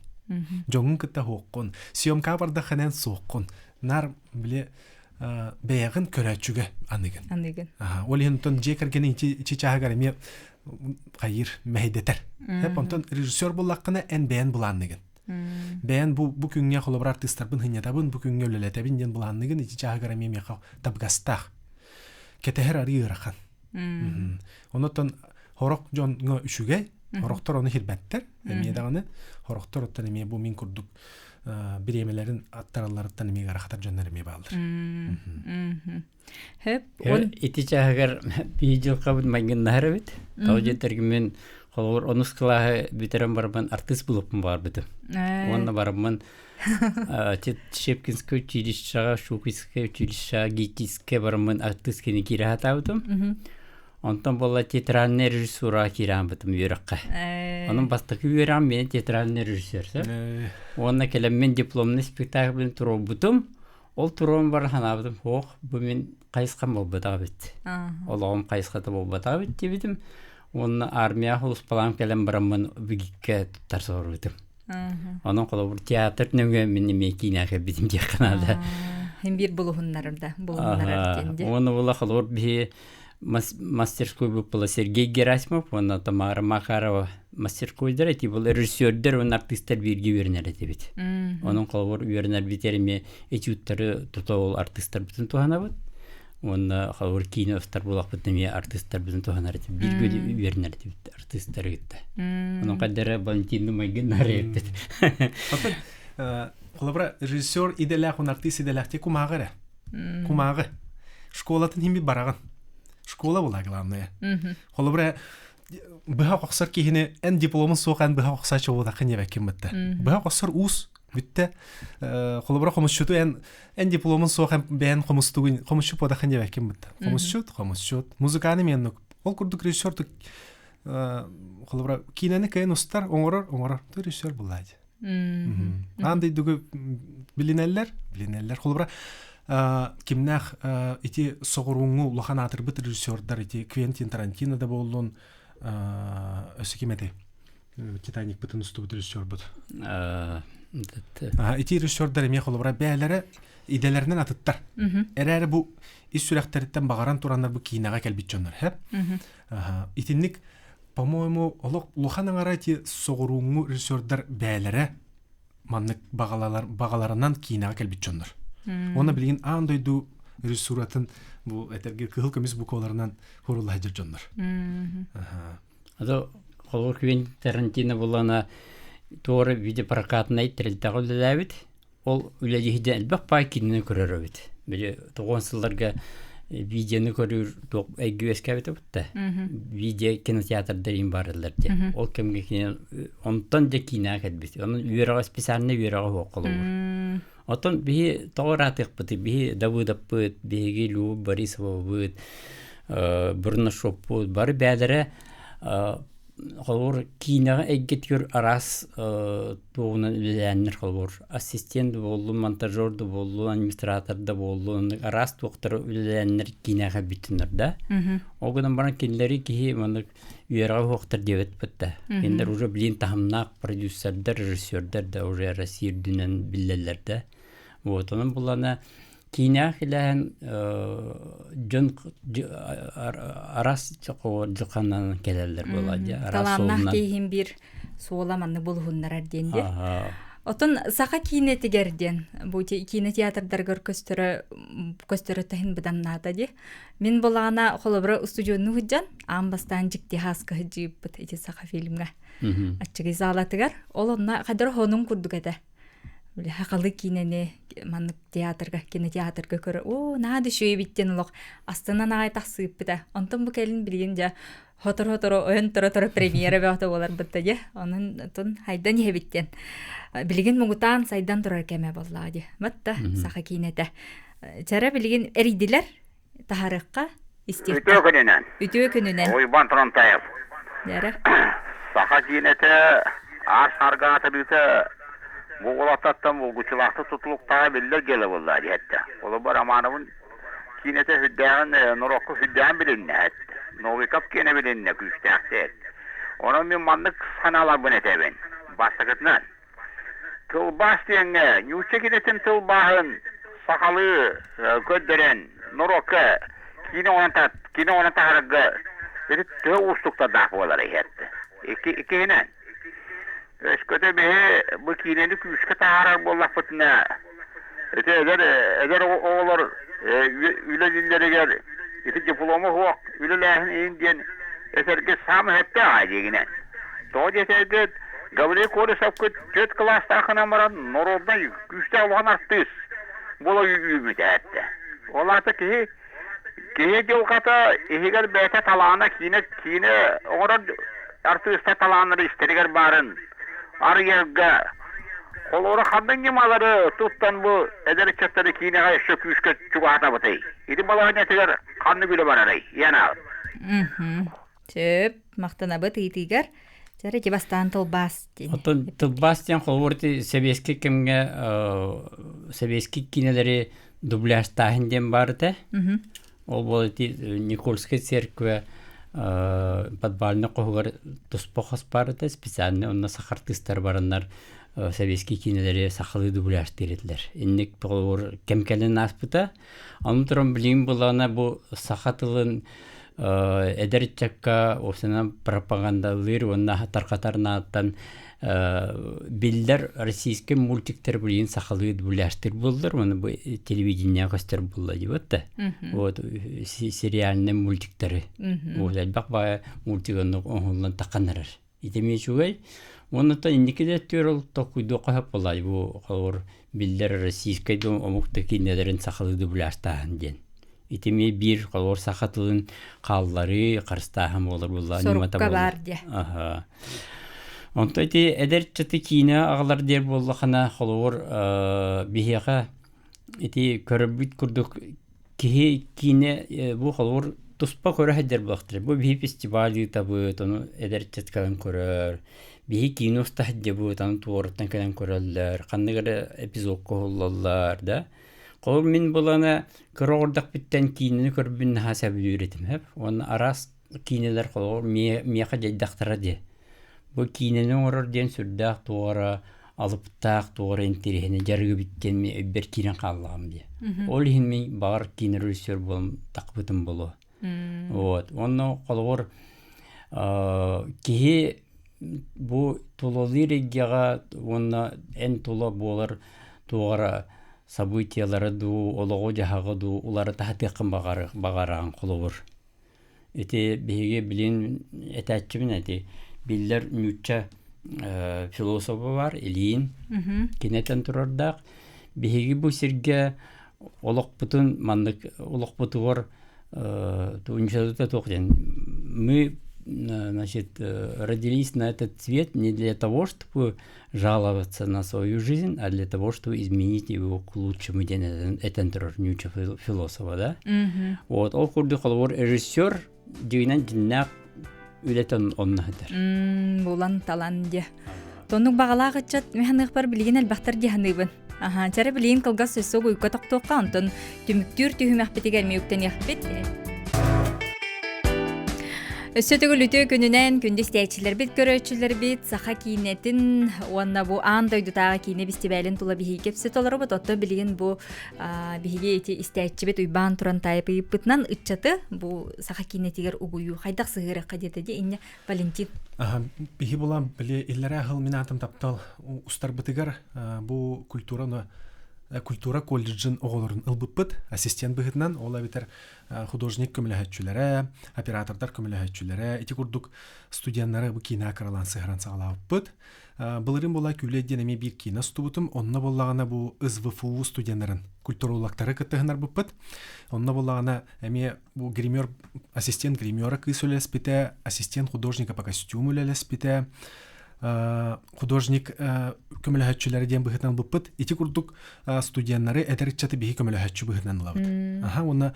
Дьоҥҥун кытта суоххун. Съемкаҕа бардаххына эн суоххун. Нар били бэйэҕин көрөөччүгэ аныгын. Аныгын. Ол иһин онтон дьиэ кэргэниҥ ичи чааһыгар эмиэ хайыыр мэһэйдэтэр. Хэп онтон режиссер буоллаххына эн бэйэн былаанныгын. Бэйэн бу бу күҥҥэ холобур артыыстарбын сынньатабын, бу күҥҥэ үлэлэтэбин диэн былаанныгын ити чааһыгар эмиэ миэхэ табыгастаах. Кэтэһэр арыы ыарахан. Онотон хорох дьоҥҥо үчүгэй, хорохтор ону хирбэттэр, эмиэ даҕаны, хорохтор оттон эмиэ бу мин курдук бириэмэлэрин аттаралларыттан эмиэ ыарахатар дьоннор эмиэ бааллар. Хөп, Ити чааһыгар биир дьылҕабыт майгыннаһар эбит. Тоҕо диэтэргин мин холобур онус кылааһы бүтэрэн бараммын артыыс булуппун баҕарбытым. Уонна бараммын Щепкинское училищеҕа, Щукинское училищеҕа, ГИТИСкэ бараммын артыыс кини киирэ сатаабытым. Онтон буолла театральная режиссураҕа киирэ хааммытым үөрэххэ. Онон бастакы үөрэҕим миэнэ театральный режиссер. Уонна кэлэммин дипломный спектакльбын туруорбутум. Ол туруоран баран санаабытым, ох, бу мин хайысхам буолбатах эбит. Олоҕум хайысхата буолбатах эбит диэбитим. Уонна армияҕа сулууспалаан кэлэн бараммын ВГИКкэ туттарса олорбутум. Онон холобур театр нөҥүө мин эмиэ киинэҕэ кэлбитим диэххэ наада. Хин биир булуһуннарар да, булуһуннарар диэн дии. Уонна була холобур биһи мастерской была Сергей Герасимов уонна Тамара Макарова мастерскойдара ити был режиссердер уонна артыыстар бииргэ үөрэнэр этибит. Онон холобур үөрэнэрбитигэр эмиэ этюдтары тута ол артыыстарбытын туһанабыт. Уонна холобур киинэ устар буолахпыт эмиэ артыыстарбытын туһанар этибит. Бииргэ үөрэнэр этибит артыыстары кытта. Онон хайдара Валентин Майгыннар эппит. Оттон холобура режиссер идэлээх уонна артыыс идэлээх те кумааҕы эрэ. Кумааҕы. Школатын химби бараҕын. Школа была главное. Холобура. Быһа охсор киһини эн дипломун суох эн быһа охсааччы буолаххын диэбэккин бытта. Быһа охсор уус бүттэ. Холобура хомусчуту эн эн дипломун суох эн бэйэн хомустугун хомусчут буолаххын диэбэккин бытта. Хомусчут, хомусчут. Музыканы меннук. Ол курдук режиссер холобура киинэни кыайан устар, оҥорор, оҥорор. Режиссер буллаады. Аан дойдуга билинэллэр, билинэллэр. Холобура, кимнээх ити соҕурууҥҥу улахан аатырбыт режиссердар ити Квентин Тарантино да буоллун, өссө ким этэй? Титаникпытын устубут режиссербут. Ити режиссердар эмиэ холобура бэйэлэрэ идэлэринэн атыттар. Эрээри бу ис сүрэхтэриттэн баҕаран тураннар бу киинэҕэ кэлбит дьоннор, һэ? Итинник по-моему, олох улахан аҥара ити соҕурууҥҥу режиссердар бээлэрэ маннык баҕалалар баҕаларынан киинэҕэ кэлбит дьоннор. Уонна билигин аан дойду режиссуратын бу этэргэ кыһыл көмүс букваларынан хурулла сылдьар дьоннор. Ато холобур Квентин Тарантино булана туора видеопрокатнай тэрилтэҕэ үлэлээбит. Ол үлэлиһидэ элбэх паай кинини көрөр эбит. Били тоҕуон сылларга видеоны көрүүр туох эйгэ үөскээбитэ бутта. Видео кинотеатрдар иин барыллар диэн. Ол кэмҥэ кини онтон дьэ киинэҕэ кэлбит. Онон үөрэҕэ специальнай үөрэҕэ суох холобур. Оттон биһи тоҕо ыраатыахпытый? Биһи Давыдовпыт, биһиги Любовь Борисовабыт, Бурнашовпут бары бээлэрэ холобур киинэҕэ эйгэтигэр араас туоҕунан үлэлээннэр холобур ассистент да буоллун, монтажер да буоллун, администратор да буоллун араас туохтары үлэлээннэр киинэҕэ бүттүннэр да. Ол гынан баран кинилэри киһи маннык үөрэҕэ суохтар диэбит да. Кинилэр уже билин таһымнаах продюсердар, режиссердар да уже Россия үрдүнэн биллэллэр да. Вот онон булана Киинэҕэ килээһин дьон араас дьылханнанан кэлэллэр буолаа дии араас Талааннаах суолунан. киһин биир суола маннык булуһуннарар диэн дии. Оттон саха киинэтигэр диэн бу киинэ театрдарыгар көстөрө көстөрө таһын быданнаата дии. Мин булаана холобура устудьуоннуу сылдьан аан бастаан дьикти хааска сылдьыыппыт ити саха фильмҥа. Аччыгый залатыгар ол онно хадыр хонун курдук этэ. Били хахалы киинэни маннык театрга, кинотеатрга көрө, оо, наһаа да үчүгэй эбит диэн олох астынан аҕай тахсыыппыта. Онтон бу кэлин билигин дьэ хотору-хотору ойон тура-тура премьера бөҕөтө буоларбыт да дьэ. Онон отон хайдан иһэбит диэн. Билигин муҥутаан сайдан турар кэмэ буоллаҕа дии. Батта саха киинэтэ. Чара билигин эрийдилэр таһарыахха истиэххэ. Үтүө күнүнэн. Үтүө күнүнэн. Уйбан Тронтаев. Дэрэ. Саха киинэтэ аар саарга аатырыыта бу уолаттартан булгуччулаахтык тутулуктааҕа биллэр дьыала буолла диэттэ. Холобур Романовын киинэтэ сүрдээҕин норуокка сүрдээҕин билиннэ эттэ. Новиков киэнэ билиннэ күүстээхтик. Онон мин маннык санааларбын этэбин. Бастакытынан, Тылбаас диэҥҥэ нуучча киинэтин тылбааһын сахалыы көрдөрөн норуокка киинэ оҥорон киинэ оҥорон таһаарарга ити төһө уустуктардаах буолар иһэрдэ. Иккиһинэн, өскөтө биһи бу киинэни күүскэ таһаарар буоллахпытына, ити эдэр эдэр оҕолор үлэлииллэригэр ити диплома суох үлэлээһин иһин диэн этэргэ саамай сөптөөх аа диигинэн. Тоҕо диэтэргит, Гаврил Колесовкыт түөрт кылаастаахынан баран норуодунай күүстээх улахан артыыс буола үүммүтэ эттэ. Ол аата киһи киһи дьылҕата иһигэр бэйэтэ талаана киинэ киинэ оҥорор артыыстар талааннара истэригэр баарын арыйарга холобура ханнык ньымалары туттан бу эдэр ыччаттары киинэҕэ өссө күүскэ чугаһатабытый? Ити балаһыанньатыгар ханнык үлэ барарый? Яна. Сөп, махтанабыт ыйытыыгар. Чара ити бастаан тылбаас диэн. Оттон тылбаас диэн холобур ити сэбиэскэй кэмҥэ сэбиэскэй киинэлэри дубляжтааһын диэн баар этэ. Ол буол ити Никольскай церквэ подвальный хоһугар туспа хос баар этэ специально онно саха артыыстар бараннар сэбиэскэй киинэлэри сахалыы дубляжтыыр этилэр. Инник холобур кэм кэлэн ааспыта. Ону туран билигин булаана бу саха тылын эдэр ыччакка уопсайынан пропагандалыыр уонна тарҕатар наадаттан биллэр российскай мультиктар билигин сахалыы дубляжтыыр буоллар уонна бу телевидениеҕэ көстөр буолла диэбит да вот сериальнай мультиктары вот элбэх баҕайы мультик оннук оҥоһуллан таххан эрэр ити эмиэ үчүгэй уонна инники да өттүгэр ол толкуйдуохха сөп буоллаҕа бу холобур биллэр российскай да омук да киинэлэрин сахалыы дубляжтааһын диэн. Ити эмиэ биир холобур саха тылын хаалларыы, харыстааһын буолар буолла, ньымата Сорукка буолар. баар диэ. Аха. Онто ити эдэр чаты киинэ аҕалар диэр буоллахына, холобур, биһиэхэ ити көрөрбүт курдук киһи киинэ бу холобур туспа көрө сылдьар буоллахтара. Бу биһи фестиваль ыытабыт, ону эдэр ыччат кэлэн көрөр. Биһи киинэ уста сылдьабыт, аны туораттан кэлэн көрөллөр, ханнык эрэ эпизодка уһуллаллар да. Холобур, мин булана кыра оҕордохпуттан киинэни көрбүн наһаа сөбүлүүр этим сөп. Уонна араас киинэлэр холобур миэхэ дьайдахтара дии. Бу киинэни оҥорор диэн сүрдээх туора алыптаах туора интэриэһинэй дьарыгы эбит диэн мин өйбөр киирэн хааллаҕым дии. Ол иһин мин баҕар киинэ режиссер буолан тахпытым буолуо. Вот. Уонна холобур киһи бу тулалыыр эйгэҕэ уонна эн тула буолар туох эрэ событиелары дуу, олоҕу-дьаһаҕы дуу уларыта сатыаххын баҕараҕын холобур. Ити биһиги билин этээччибин эти биллэр нуучча философа бар Ильин кини этэн турардаах биһиги бу сиргэ олохпутун маннык олохпутугар туох диэн мы значит родились на этот свет не для того чтобы жаловаться на свою жизнь, а для того, чтобы изменить его к лучшему диэн этэн турар нуучча философа, да? Вот, ол курдук холобур режиссер дьиҥинэн дьиннээх үлэтин онно сытар. Булан талан дьэ. Тоннук баҕалаах ыччат механыахпар билигин элбэхтэр дьаһаныыбын. Аха, чара билигин кылгас өссө уйка тохтуохха, онтон түмүктүүр түһүмэхпитигэр мүөктэниэхпит. Өссө төгүл үтүө күнүнэн күндү истээччилэрбит, көрөөччүлэрбит саха киинэтин уонна бу аан дойдутааҕы киинэ бистибээлин тула биһиги кэпсэтэ олоробут. Оттон билигин бу биһиги ити истээччибит Уйбаан туран таайып ыйыппытынан ыччаты бу саха киинэтигэр угуйуу хайдах сыһыарыахха диэтэ ди инне Валентин. Биһи булам били иллэрээ хыл мин аатым таптал устарбытыгар бу культураны культура колледжын оҕолорун ылбыппыт ассистент быһыытынан ол эбэтэр художник көмөлөһөччүлэрэ оператордар көмөлөһөччүлэрэ ити курдук студеннары бу киинэ кыралаан сыһаран саҕалаабыппыт былырыын була Күлэ диэн эмиэ биир киинэ устубутум онно буоллаҕына бу СВФУ студеннарын культурологтары кыттыһынарбыппыт онно буоллаҕына эмиэ бу гример ассистент гримера кыыс үлэлэспитэ ассистент художника по костюму үлэлэспитэ художник көмөлөһөччүлэрэ диэн быһыытынан ылбыппыт. Ити курдук студеннары эдэр ыччаты биһи көмөлөһөччү быһыытынан ылабыт. Аха уонна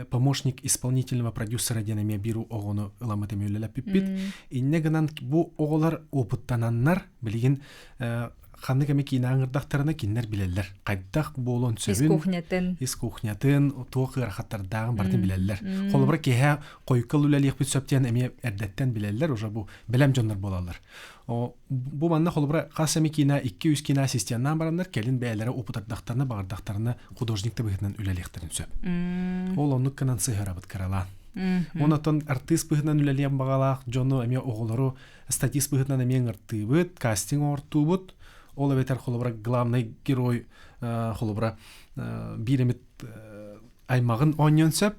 помощник исполнительного продюсера диэн эмиэ биир оҕону ыламмыт эмиэ үлэлэппиппит. Инньэ гынан бу оҕолор опыттананнар билигин ханнык эмэ киинэ аҥырдахтарына кинилэр билэллэр. Хайдах буолуон сөбүн, ис кухнятын, ис кухнятын, туох ыарахаттардааҕын барытын билэллэр. Холобура киэһэ хойукка үлэлиэхпит сөп диэн эмиэ эрдэттэн билэллэр, уже бу бэлэм дьоннор буолаллар. Бу манна холобура хас эми киинэ 2-3 киинэ ассистеннаан бараннар кэлин бэйэлэрэ опытардахтарына баҕардахтарына художник да быһыытынан үлэлиэхтэрин сөп. Ол оннук гынан сыһарабыт кыралаан. Онон артыыс быһыытынан үлэлиэн баҕалаах дьону эмиэ оҕолору статист быһыытынан эмиэ ыҥыртыыбыт, кастинг оҥортуубут. Ол эбэтэр холобура главный герой холобура биир эмит аймаҕын оонньуон сөп,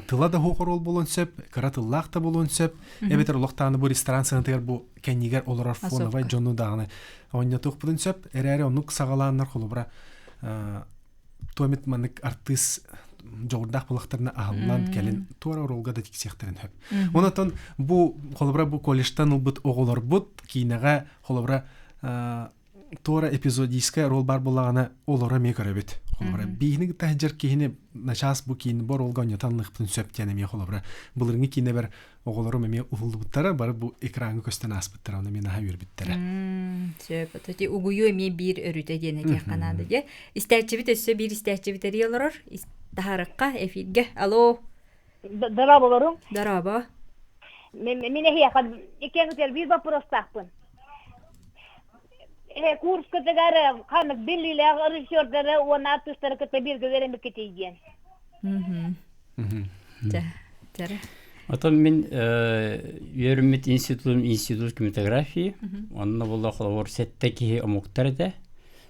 тыла да суох оруол буолуон сөп, кыра тыллаах да буолуон сөп, эбэтэр олохтааны бу ресторан сыанатыгар бу кэннигэр олорор фоновай дьону даҕаны оонньотуохпутун сөп. Эрээри оннук саҕалааннар холобура туомит маннык артыыс дьоҕурдаах булахтарына аһыллан кэлин туора оруолга да тиксиэхтэрин сөп. Онотон бу холобура бу колледжтан ылбыт оҕолорбут киинэҕэ холобура туора эпизодическай ролл бар буоллаҕына олоро эмиэ көрөбүт. Холобура бииһини кытта сылдьар киһини начаас бу киин бу ролга онньотон сөп диэн эмиэ холобура былырыҥҥы киинэбэр оҕолорум эмиэ уһуллубуттара бары бу экраҥҥа көстөн ааспыттара ону эмиэ наһаа үөрбүттэрэ. Сөп. Ити угуйуу эмиэ биир өрүтэ диэн этиэххэ наада дьэ. Истээччибит өссө биир истээччибит эрийэ олорор. Таһаарыкка эфиргэ. Алло. Дорооболоруҥ. Дорообо. Мин эһиэхэ иккиэн биир боппуруостаахпын. Курскатыгар ханнык биллиилээх режиссердары уонна артыыстары кытта бииргэ үөрэммиккитий диэн. Отон мин үөрэммит институтум институт кинематографии. Онно буолла холобур сэттэ киһи омуктар этэ.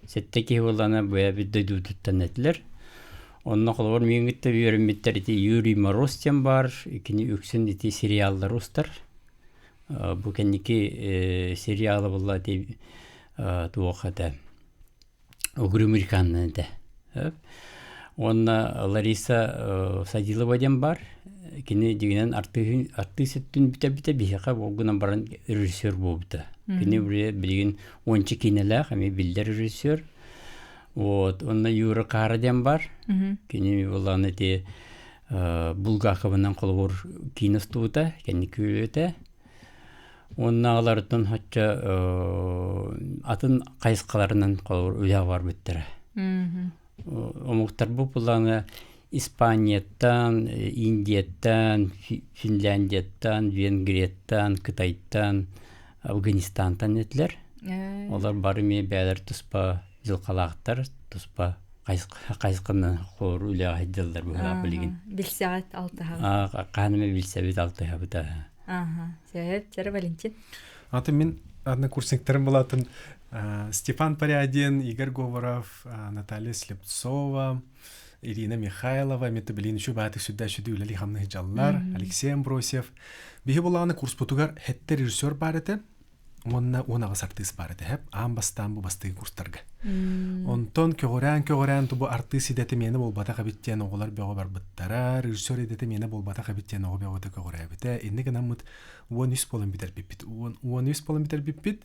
Сэттэ киһи буоллаҕына бэйэбит дойдубутуттан этилэр. Онно холобур миигиттэн үөрэммиттэр ити Юрий Мороз диэн баар, кини үксүн ити сериаллары устар. Бу кэнники сериалы буолла ити туох этэ Угрюмриканнан этэ. Уонна Лариса Садилова диэн бар. Кини дьиҥинэн артыыс өттүн бүтэрбитэ, биһиэхэ ол гынан баран режиссер буолбута. Кини билигин уонча киинэлээх, эмиэ биллэр режиссер. Вот, онно Юра Кара диэн бар. Кини буоллаҕына ити Булгаковынан холобур киинэ устубута, кэнники үлэтэ. Уонна аларыттан хоччо атын хайысхаларынан холобур үлэ барбыттара. Омуктар бу буллаҕына Испанияттан, Индияттан, Финляндияттан, Венгрияттан, Кытайтан, Афганистантан этилэр. Олор бары эмиэ бэйэлэр туспа дьылҕалаахтар, туспа хайысханан хор үлэҕэ сылдьаллар быһыылаах билигин. Билсэҕит алтыһаҕыт. Хаһан эмэ билсэбит алтыһабыт. Аха, сөп, Чара Валентин. Аты мин однокурсниктарым булатын Степан Порядин, Игорь Говоров, Наталья Слепцова, Ирина Михайлова, Метабелин үчү баатык сүддэ сүдү үлэли хамны жаллар, Алексей Амбросьев. Биһи булааны курспутугар хетте режиссер бар этэ, уонна 18 артыыс баар этэ хэп аан бастаан бу бастыгы курстарга. Онтон көҕүрээн-көҕүрээн тубу артыыс идэтэ миэнэ буолбатах эбит диэн оҕолор бөҕө барбыттара, режиссер идэтэ миэнэ буолбатах эбит диэн оҕо бөҕөтө көҕүрээбитэ. Инник гынаммыт 13 буолан бүтэрбиппит. 13 буолан бүтэрбиппит.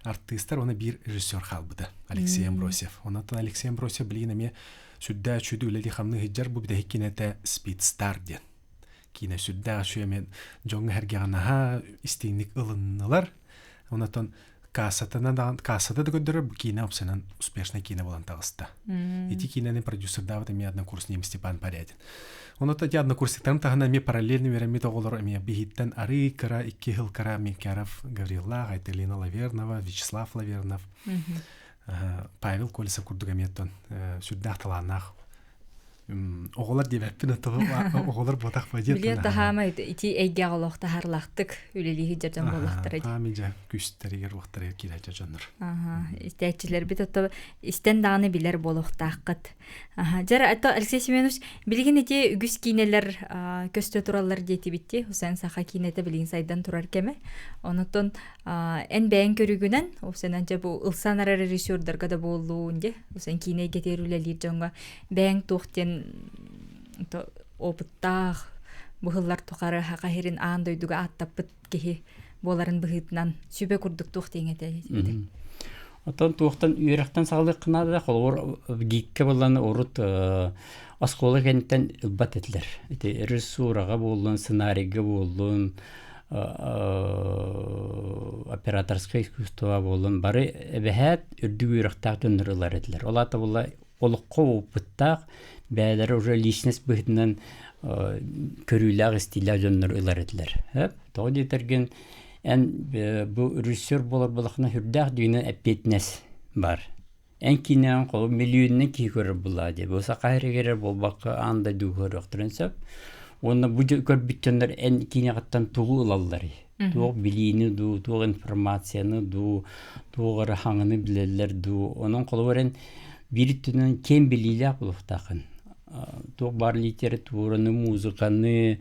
Артыыстар уонна биир режиссер хаалбыта Алексей Амбросьев. Онон Алексей Амбросьев билигин эмиэ сүрдээх үчүгэй үлэлии-хамныы сылдьар бу бүтэһик кинэтэ Speed Star диэн. Киинэ сүрдээх үчүгэй эмиэ дьоҥҥо сэргэҕэ наһаа истиҥник ылыннылар. Онтон кассатынан даҕаны кассата да көрдөрөр бу киинэ опсанан успешный киинэ буолан таҕыста. Ити киинэни продюсердаабыт эмиэ однокурсник Степан Порядин. Онон ити однокурсниктарын таһынан эмиэ параллельно үөрэммит оҕолор эмиэ биһиттэн арыы кыра икки сыл кыра Менкяров Гавриллаах, Айталина Лавернова, Вячеслав Лавернов, Павел Колесов курдук эмиэ оттон сүрдээх талааннаах оҕолор диэбэппин оҕолор буотах бадьыат Билиэ таһаама ити эйгэҕэ олох таһарлаахтык үлэлии сылдьар дьон буоллахтара дии. Аами дьэ күстэригэр уохтарыгар киирээччи дьоннор. Аха истээччилэрбит ото истэн даҕаны билэр буолуохтааххыт. Аха дьэр ато Алексей Семенович билигин ити үгүс киинэлэр көстө тураллар диэтибитти Хусен саха киинэтэ билигин сайдан турар кэмэ. Онотон эн бэйэҥ көрүүгүнэн Усенан дьэ бу ылсан арар режиссердарга да буоллун дьэ Усен киинэ эйгэтигэр үлэлиир дьоҥҥо бэйэҥ туох диэн опыттаах быһыллар тухары саха сирин аан дойдуга ааттаппыт киһи буоларын быһыытынан сүбэ курдук туох диэҥ этэ Оттон туохтан үөрэхтэн саҕалыахха наада холобур ГИКкэ буоллаҕына урут оскуола кэнниттэн ылбат этилэр. Ити режиссураҕа буоллун, сценарийга буоллун, операторскай искусство буоллун бары эбэһээт үрдүк үөрэхтээх дьоннор ылар этилэр. Ол аата буолла олоххо опыттаах, бэйэлэрэ уже личность быһыытынан көрүүлээх, истиилээх дьоннор ылар этилэр. Тоҕо диэтэргин эн бу режиссер буолар буоллаххына сүрдээх дьиҥинэн эппиэтинэс бар. Эн киинэҕин холобур миллионунан киһи көрөр буоллаҕа дии. Бу саха сиригэр буолбакка аан дойдуга көрүөхтэрин сөп. Уонна бу көрбүт дьоннор эн киинэҕиттэн тугу ылалларый? Туох билиини дуу, туох информацияны дуу, туох эрэ хаҥаны билэллэр дуу. Онон холобур эн биир өттүнэн киэҥ билиилээх буолуохтааххын. Туох баар литератураны, музыканы,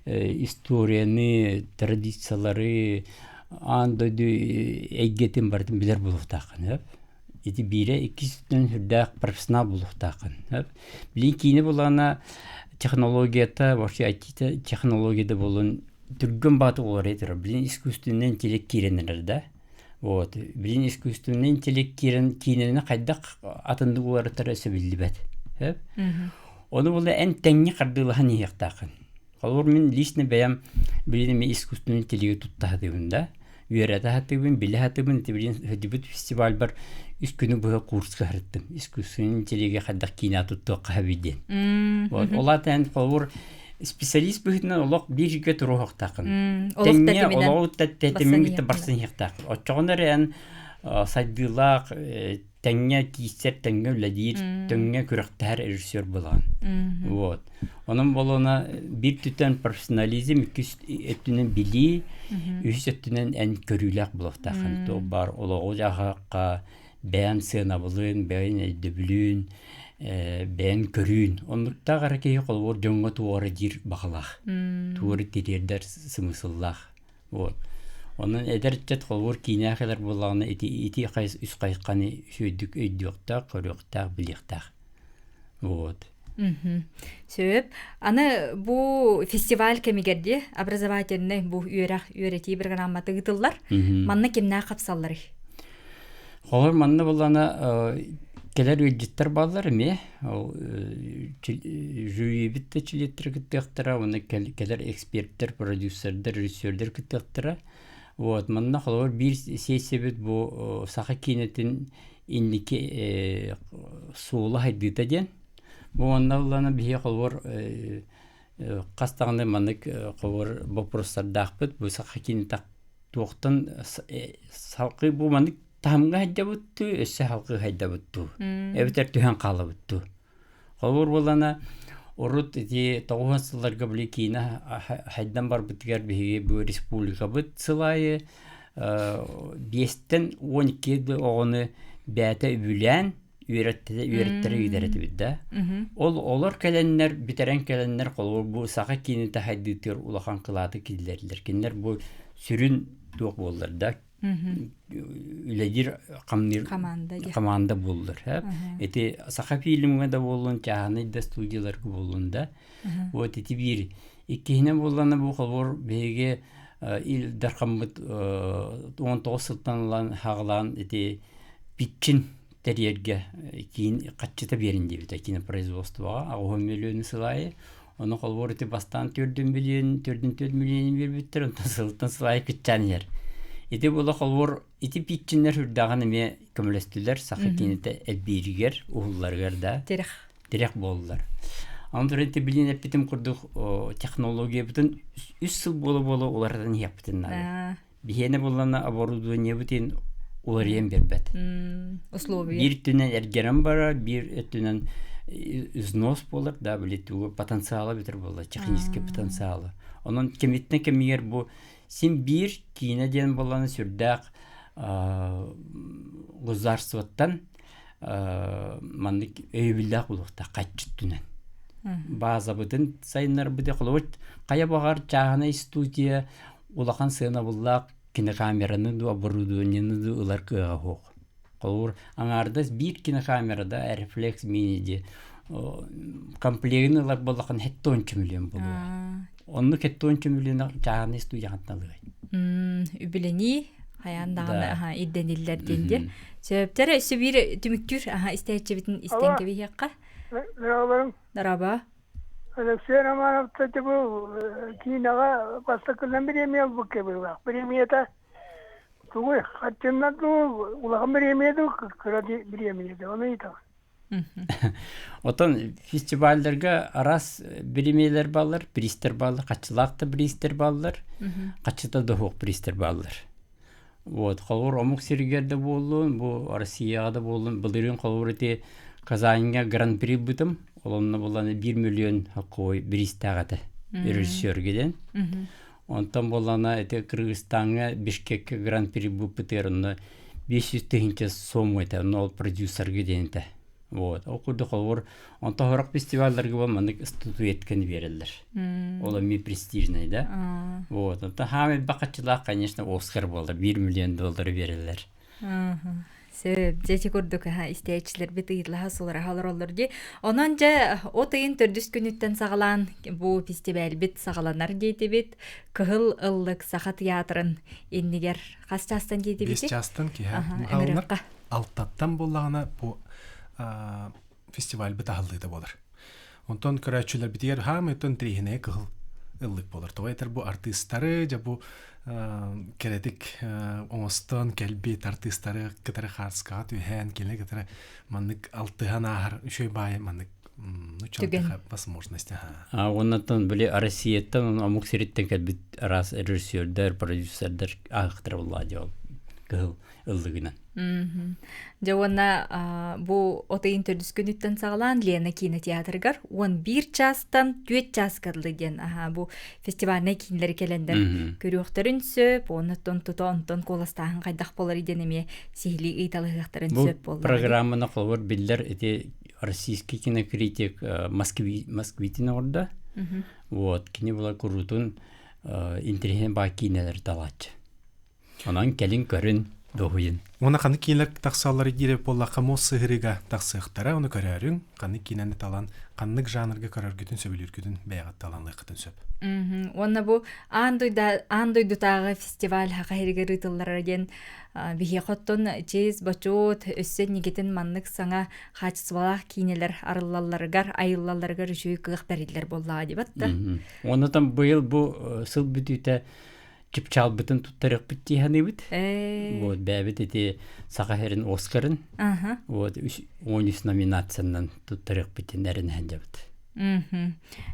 историяны, традициялары, аан дойду эйгэтин барытын билэр буолуохтааххын. Ити биирэ, иккис өттүнэн сүрдээх профессионал буолуохтааххын. Билигин киинэ буоллаҕына технологията, вообще IT технология да буолун түргэн баҕатык уларыйа турар. Билигин искусственный интеллект киирэн эрэр да. Вот. Билигин искусственный интеллект киирэн киинэни хайдах атыннык уларытара өссө биллибэт. Ону була эн тэҥҥэ хардыылаһан иһиэхтааххын. Холобур, мин лично бэйэм билигин эмиэ искусственный интеллеги тутта сатыыбын да. Үөрэтэ сатыыбын, билэ сатыыбын. Билигин сылдьыбыт фестивальбар үс күнү быһа курска сырыттым. Искусственный интеллеги хайдах киинэ туттуохха сөбүй диэн. Вот. Ол аата эн холобур специалист быһыытынан олох биир сиргэ туруохтааххын. Тэҥҥэ олоҕу тэтимин кытта барсан иһиэхтааххын. Оччоҕуна эрэ эн сайдыылаах тэҥҥэ киирсэр, тэҥҥэ үлэлиир, тэҥҥэ күрэхтэһэр режиссер буолаҕын. Вот. Онон буолуона биир өттүттэн профессионализм, иккис өттүнэн билии, үһүс өттүнэн эн көрүүлээх буолуохтааххын. Туох баар олоҕу-дьаһахха бэйэн сыанабылын, бэйэн өйдөбүлүн, бэйэн көрүүн. Оннуктаах эрэ киһи холобур дьоҥҥо туора диир баҕалаах. Туора тириэрдэр сымысыллаах. Вот. Онон эдэр ыччат холобур киинээх кэлэр буоллаҕына ити ити хайыс үс хайысханы үчүгэйдик өйдүөхтээх, көрүөхтээх, билиэхтээх. Вот. Сөп. Аны бу фестиваль кэмигэр дии образовательный бу үөрэх үөрэтии программата ыытыллар. Манна кимнээх хапсалларый? Холор манна буллана кэлэр ыалдьыттар бааллар эмиэ. Ол жюрибит да чилиэттэр кыттыахтара, уонна кэлэр эксперттэр, продюсердар, режиссердэр кыттыахтара. Вот, манна холобур биир сессиябыт бу саха киинэтин инники суола хайдыыта диэн. Бу манна ыллана биһи холобур хас даҕаны маннык холобур боппуруостардаахпыт. Бу саха киинэтэ туохтан салгыы бу маннык таһымҥа хайдабыт дуу, өссө салгыы хайдабыт дуу, эбэтэр түһэн хаалабыт дуу. Холобур буоллана урут ити тоҕуһун сылларга били киинэ хайдан барбытыгар биһиги бу республикабыт сыл аайы биэстэн 12 оҕону бэйэтэ үбүлээн үөрэттэрэ үөрэттэрэ ыытар этибит да. Ол олор кэлэннэр бүтэрэн кэлэннэр холобур бу саха киинэтэ хайдыытыгар улахан кылааты киллэрдилэр. Кинилэр бу сүрүн туох буоллар да үлэлиир хамныыр команда буоллар. Ити саха фильмҥа да буоллун, чааһынай да студияларга буоллун да. Вот ити биир. Иккиһинэн буоллана бу холобур биһиги Ил Дархаммыт 19 сылтан ылан хаҕалаан ити питчин тэрийэргэ киин хаччыта биэрин диэбитэ кинопроизводствоҕа аҕыс миллион сыл аайы. Ону холобур ити бастаан төрдүн миллион, төрдүн төрт миллиону биэрбиттэр, онтон сылтан сыл аайы кыччаан иһэр. Ити буола холобур ити питчиннэр үрдээҕин эмиэ көмөлөстүлэр саха киинэтэ элбииригэр, уһулларыгар да. Тирэх. Тирэх буоллулар. Онон туран ити билин эппитим курдук технологиябытын үс сыл буола-буола уларытан иһиэхпитин наада. Биһиэнэ буоллана оборудованиебытын уларыйан биэрбэт. Условия. Биир өттүнэн эргэрэн барар, биир өттүнэн износ буолар, да, били тугу потенциала бүтэр буолла, технический потенциала. Онон кэмиттэн кэмигэр бу син биир киинэ диэн буоллана сүрдээх государствоттан маннык өйөбүллээх буолуохтаах хаччы өттүнэн. Базабытын сайыннарбыты холобур хайа баҕар чааһынай студия улахан сыанабыллаах кинокамераны дуу, оборудованиены дуу ылар кыаҕа суох. Холобур, аҥаардас биир кинокамерада Reflex Mini дии комплегын ылар буоллаххына сэттэ уонча миллион буолуо. Оннук сэттэ уонча миллион чааһынай студияҕыттан ылыай. Үбүлэнии хайаан даҕаны аха ирдэниллэр диэн диэн. Сөптөр өссө биир түмүктүүр аха истээччибитин истэн кэбиһиэххэ. Дорообо. Алексей Романов бу киинэҕэ бастакынан бириэмийэ ылбыкка быһыылаах. Бириэмийэтэ тугуй, хаччыннан дуу, улахан бириэмийэ дуу, кыра бириэмийэ дуу, ону ыйытаҕын. Оттон фестивалларга араас бириэмийэлэр бааллар, бириистэр бааллар, хаччылаах да бириистэр бааллар, хаччыта да суох бириистэр бааллар. Вот, холобур, омук сиригэр да буоллун, бу Россияҕа да буоллун, былырыын холобур ити Казаньҥа гран-при ылбытым. Ол онно булан 1 миллион хоккой бириистээх этэ режиссергэ диэн. Онтон буоллаҕына ити Кыргызстаҥҥа Бишкеккэ гран-при быппытыгар онно 500 тыһыынча сом этэ, онно ол продюсерга диэн этэ. Вот. Ол курдук холобур, онтон сорох фестивалларга бу маннык статуэтканы биэрэллэр. Ол эмиэ престижный, да? Вот. Онтон хаамай бакаччылаах, конечно, Оскар буолар. 1 миллион доллары биэрэллэр. Сөп, дьэ ити курдук истээччилэрбит ыйыталаһа сулараһа олороллор дии. Онон дьэ от ыйын төрдүс күнүттэн саҕалаан бу фестивальбит саҕаланар диэтибит. Кыһыл ыллык Саха театрын иннигэр хас чаастан диэтибитий? Биэс чаастан киһи алтаттан буоллаҕына бу фестивальбыт аһыллыыта буолар. Онтон көрөөччүлэрбитигэр хаамыйтан тириһинэй кыһыл ыллык буолар. Тоҕо этэр бу артыыстары, дьэ бу кэрэтик оҥостон кэлбит артыыстары кытары хаарскаҕа түһээн, кини кытары маннык алтыһан ааһар үчүгэй баайы маннык ну возможность. А оннотон били Россияттан омук сириттэн кэлбит араас режиссердэр, продюсердэр аахтара буллаа дьол кыһыл ыллыгынан. Дьэ уонна бу от ыйын төрдүс күнүттэн саҕалаан Лена кинотеатрыгар 11 чаастан 4 чааска дылы диэн бу фестивальнай киинэлэри кэлэннэр көрүөхтэрин сөп, оннуттан тута онтон куоластааһын хайдах буолар диэн эмиэ сиһилии ыйыталаһыахтарын сөп буолла. Программаны холобур биллэр ити российский кинокритик Москви Москвитин оҥордо. Вот кини була куруутун интэриэһинэй баа киинэлэр талааччы. Онон кэлин көрүн. Доһуйун. Уонна ханнык киинэлэр тахсаллар диир буоллахха муос сыһырыга тахсыахтара, ону көрөөрүҥ, ханнык киинэни талан, ханнык жанрга көрөргүтүн сөбүлүүргүтүн бэйэҕит талан ылыаххытын сөп. Уонна бу аан дойду аан дойдутааҕы фестиваль Саха сиригэр ыытыллара диэн биһиэхэ оттон чиэс бочуот өссө инникитин маннык саҥа хаачыстыбалаах киинэлэр арыллалларыгар, айыллалларыгар үчүгэй кыах бэриллэр буоллаҕа дии батта. Оннотон быйыл бу сыл бүтүүтэ чыпчаалбытын туттарыахпыт дии саныыбыт. Вот бэйэбит ити Саха сирин Оскарын вот 13 номинациянан туттарыахпытын эрэнэһэн дьабыт.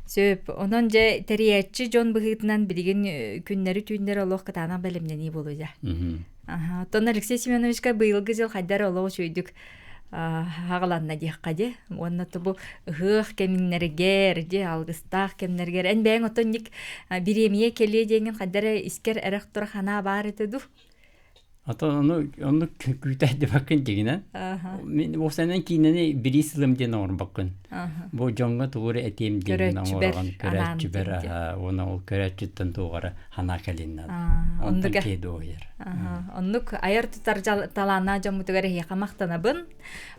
Сөп. Онон дьэ тэрийээччи дьон быһыытынан билигин күннэри-түүннэри олох кытаанах бэлэмнэнии буолуо дьэ. Оттон Алексей Семеновичка быйылгы дьыл хайдар олох үчүгэйдик хаҕаланна диэххэ дии. Уонна бу ыһыах кэмнэригэр, дии алгыстаах кэмнэригэр эн бэйэҥ оттон ник бириэмийэ кэлиэ диэҥҥин хайдар искэр эрэх тура ханаа баар этэ дуу? Ата ону ону күүтээдибаккын дигинэн. Мин уопсайынан киинэни бириис ылым диэн оҥорбоккун. Бу дьоҥҥо тугу эрэ этиэм диэн оҥорон көрөөччүбэр уонна ол көрөөччүттэн туох эрэ ханаа кэлиннэ. Онтон киһи дуоһуйар. Оннук айар тутар талааннаах дьоммутугар эһиэхэ махтанабын.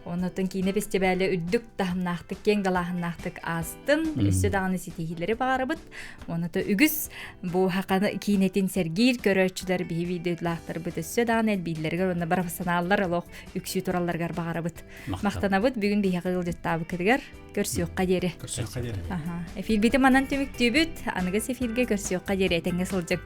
Оннотон киинэ фестивале үрдүк таһымнаахтык, киэҥ далааһыннаахтык аастын. Өссө даҕаны ситиһиилэри баҕарабыт. Онното үгүс бу хаканы киинэтин сэргиир көрөөччүлэр биһи видеолаахтарбыт өссө даҕаны элбииллэригэр уонна профессионаллар олох үксүү туралларыгар баҕарабыт. Махтанабыт бүгүн биһиэхэ ыалдьыттаабыккытыгар көрсүөххэ диэри. Көрсүөххэ диэри. Эфирбити манан түмүктүүбүт. Аныгыс эфиргэ көрсүөххэ диэри этэҥҥэ сылдьыҥ.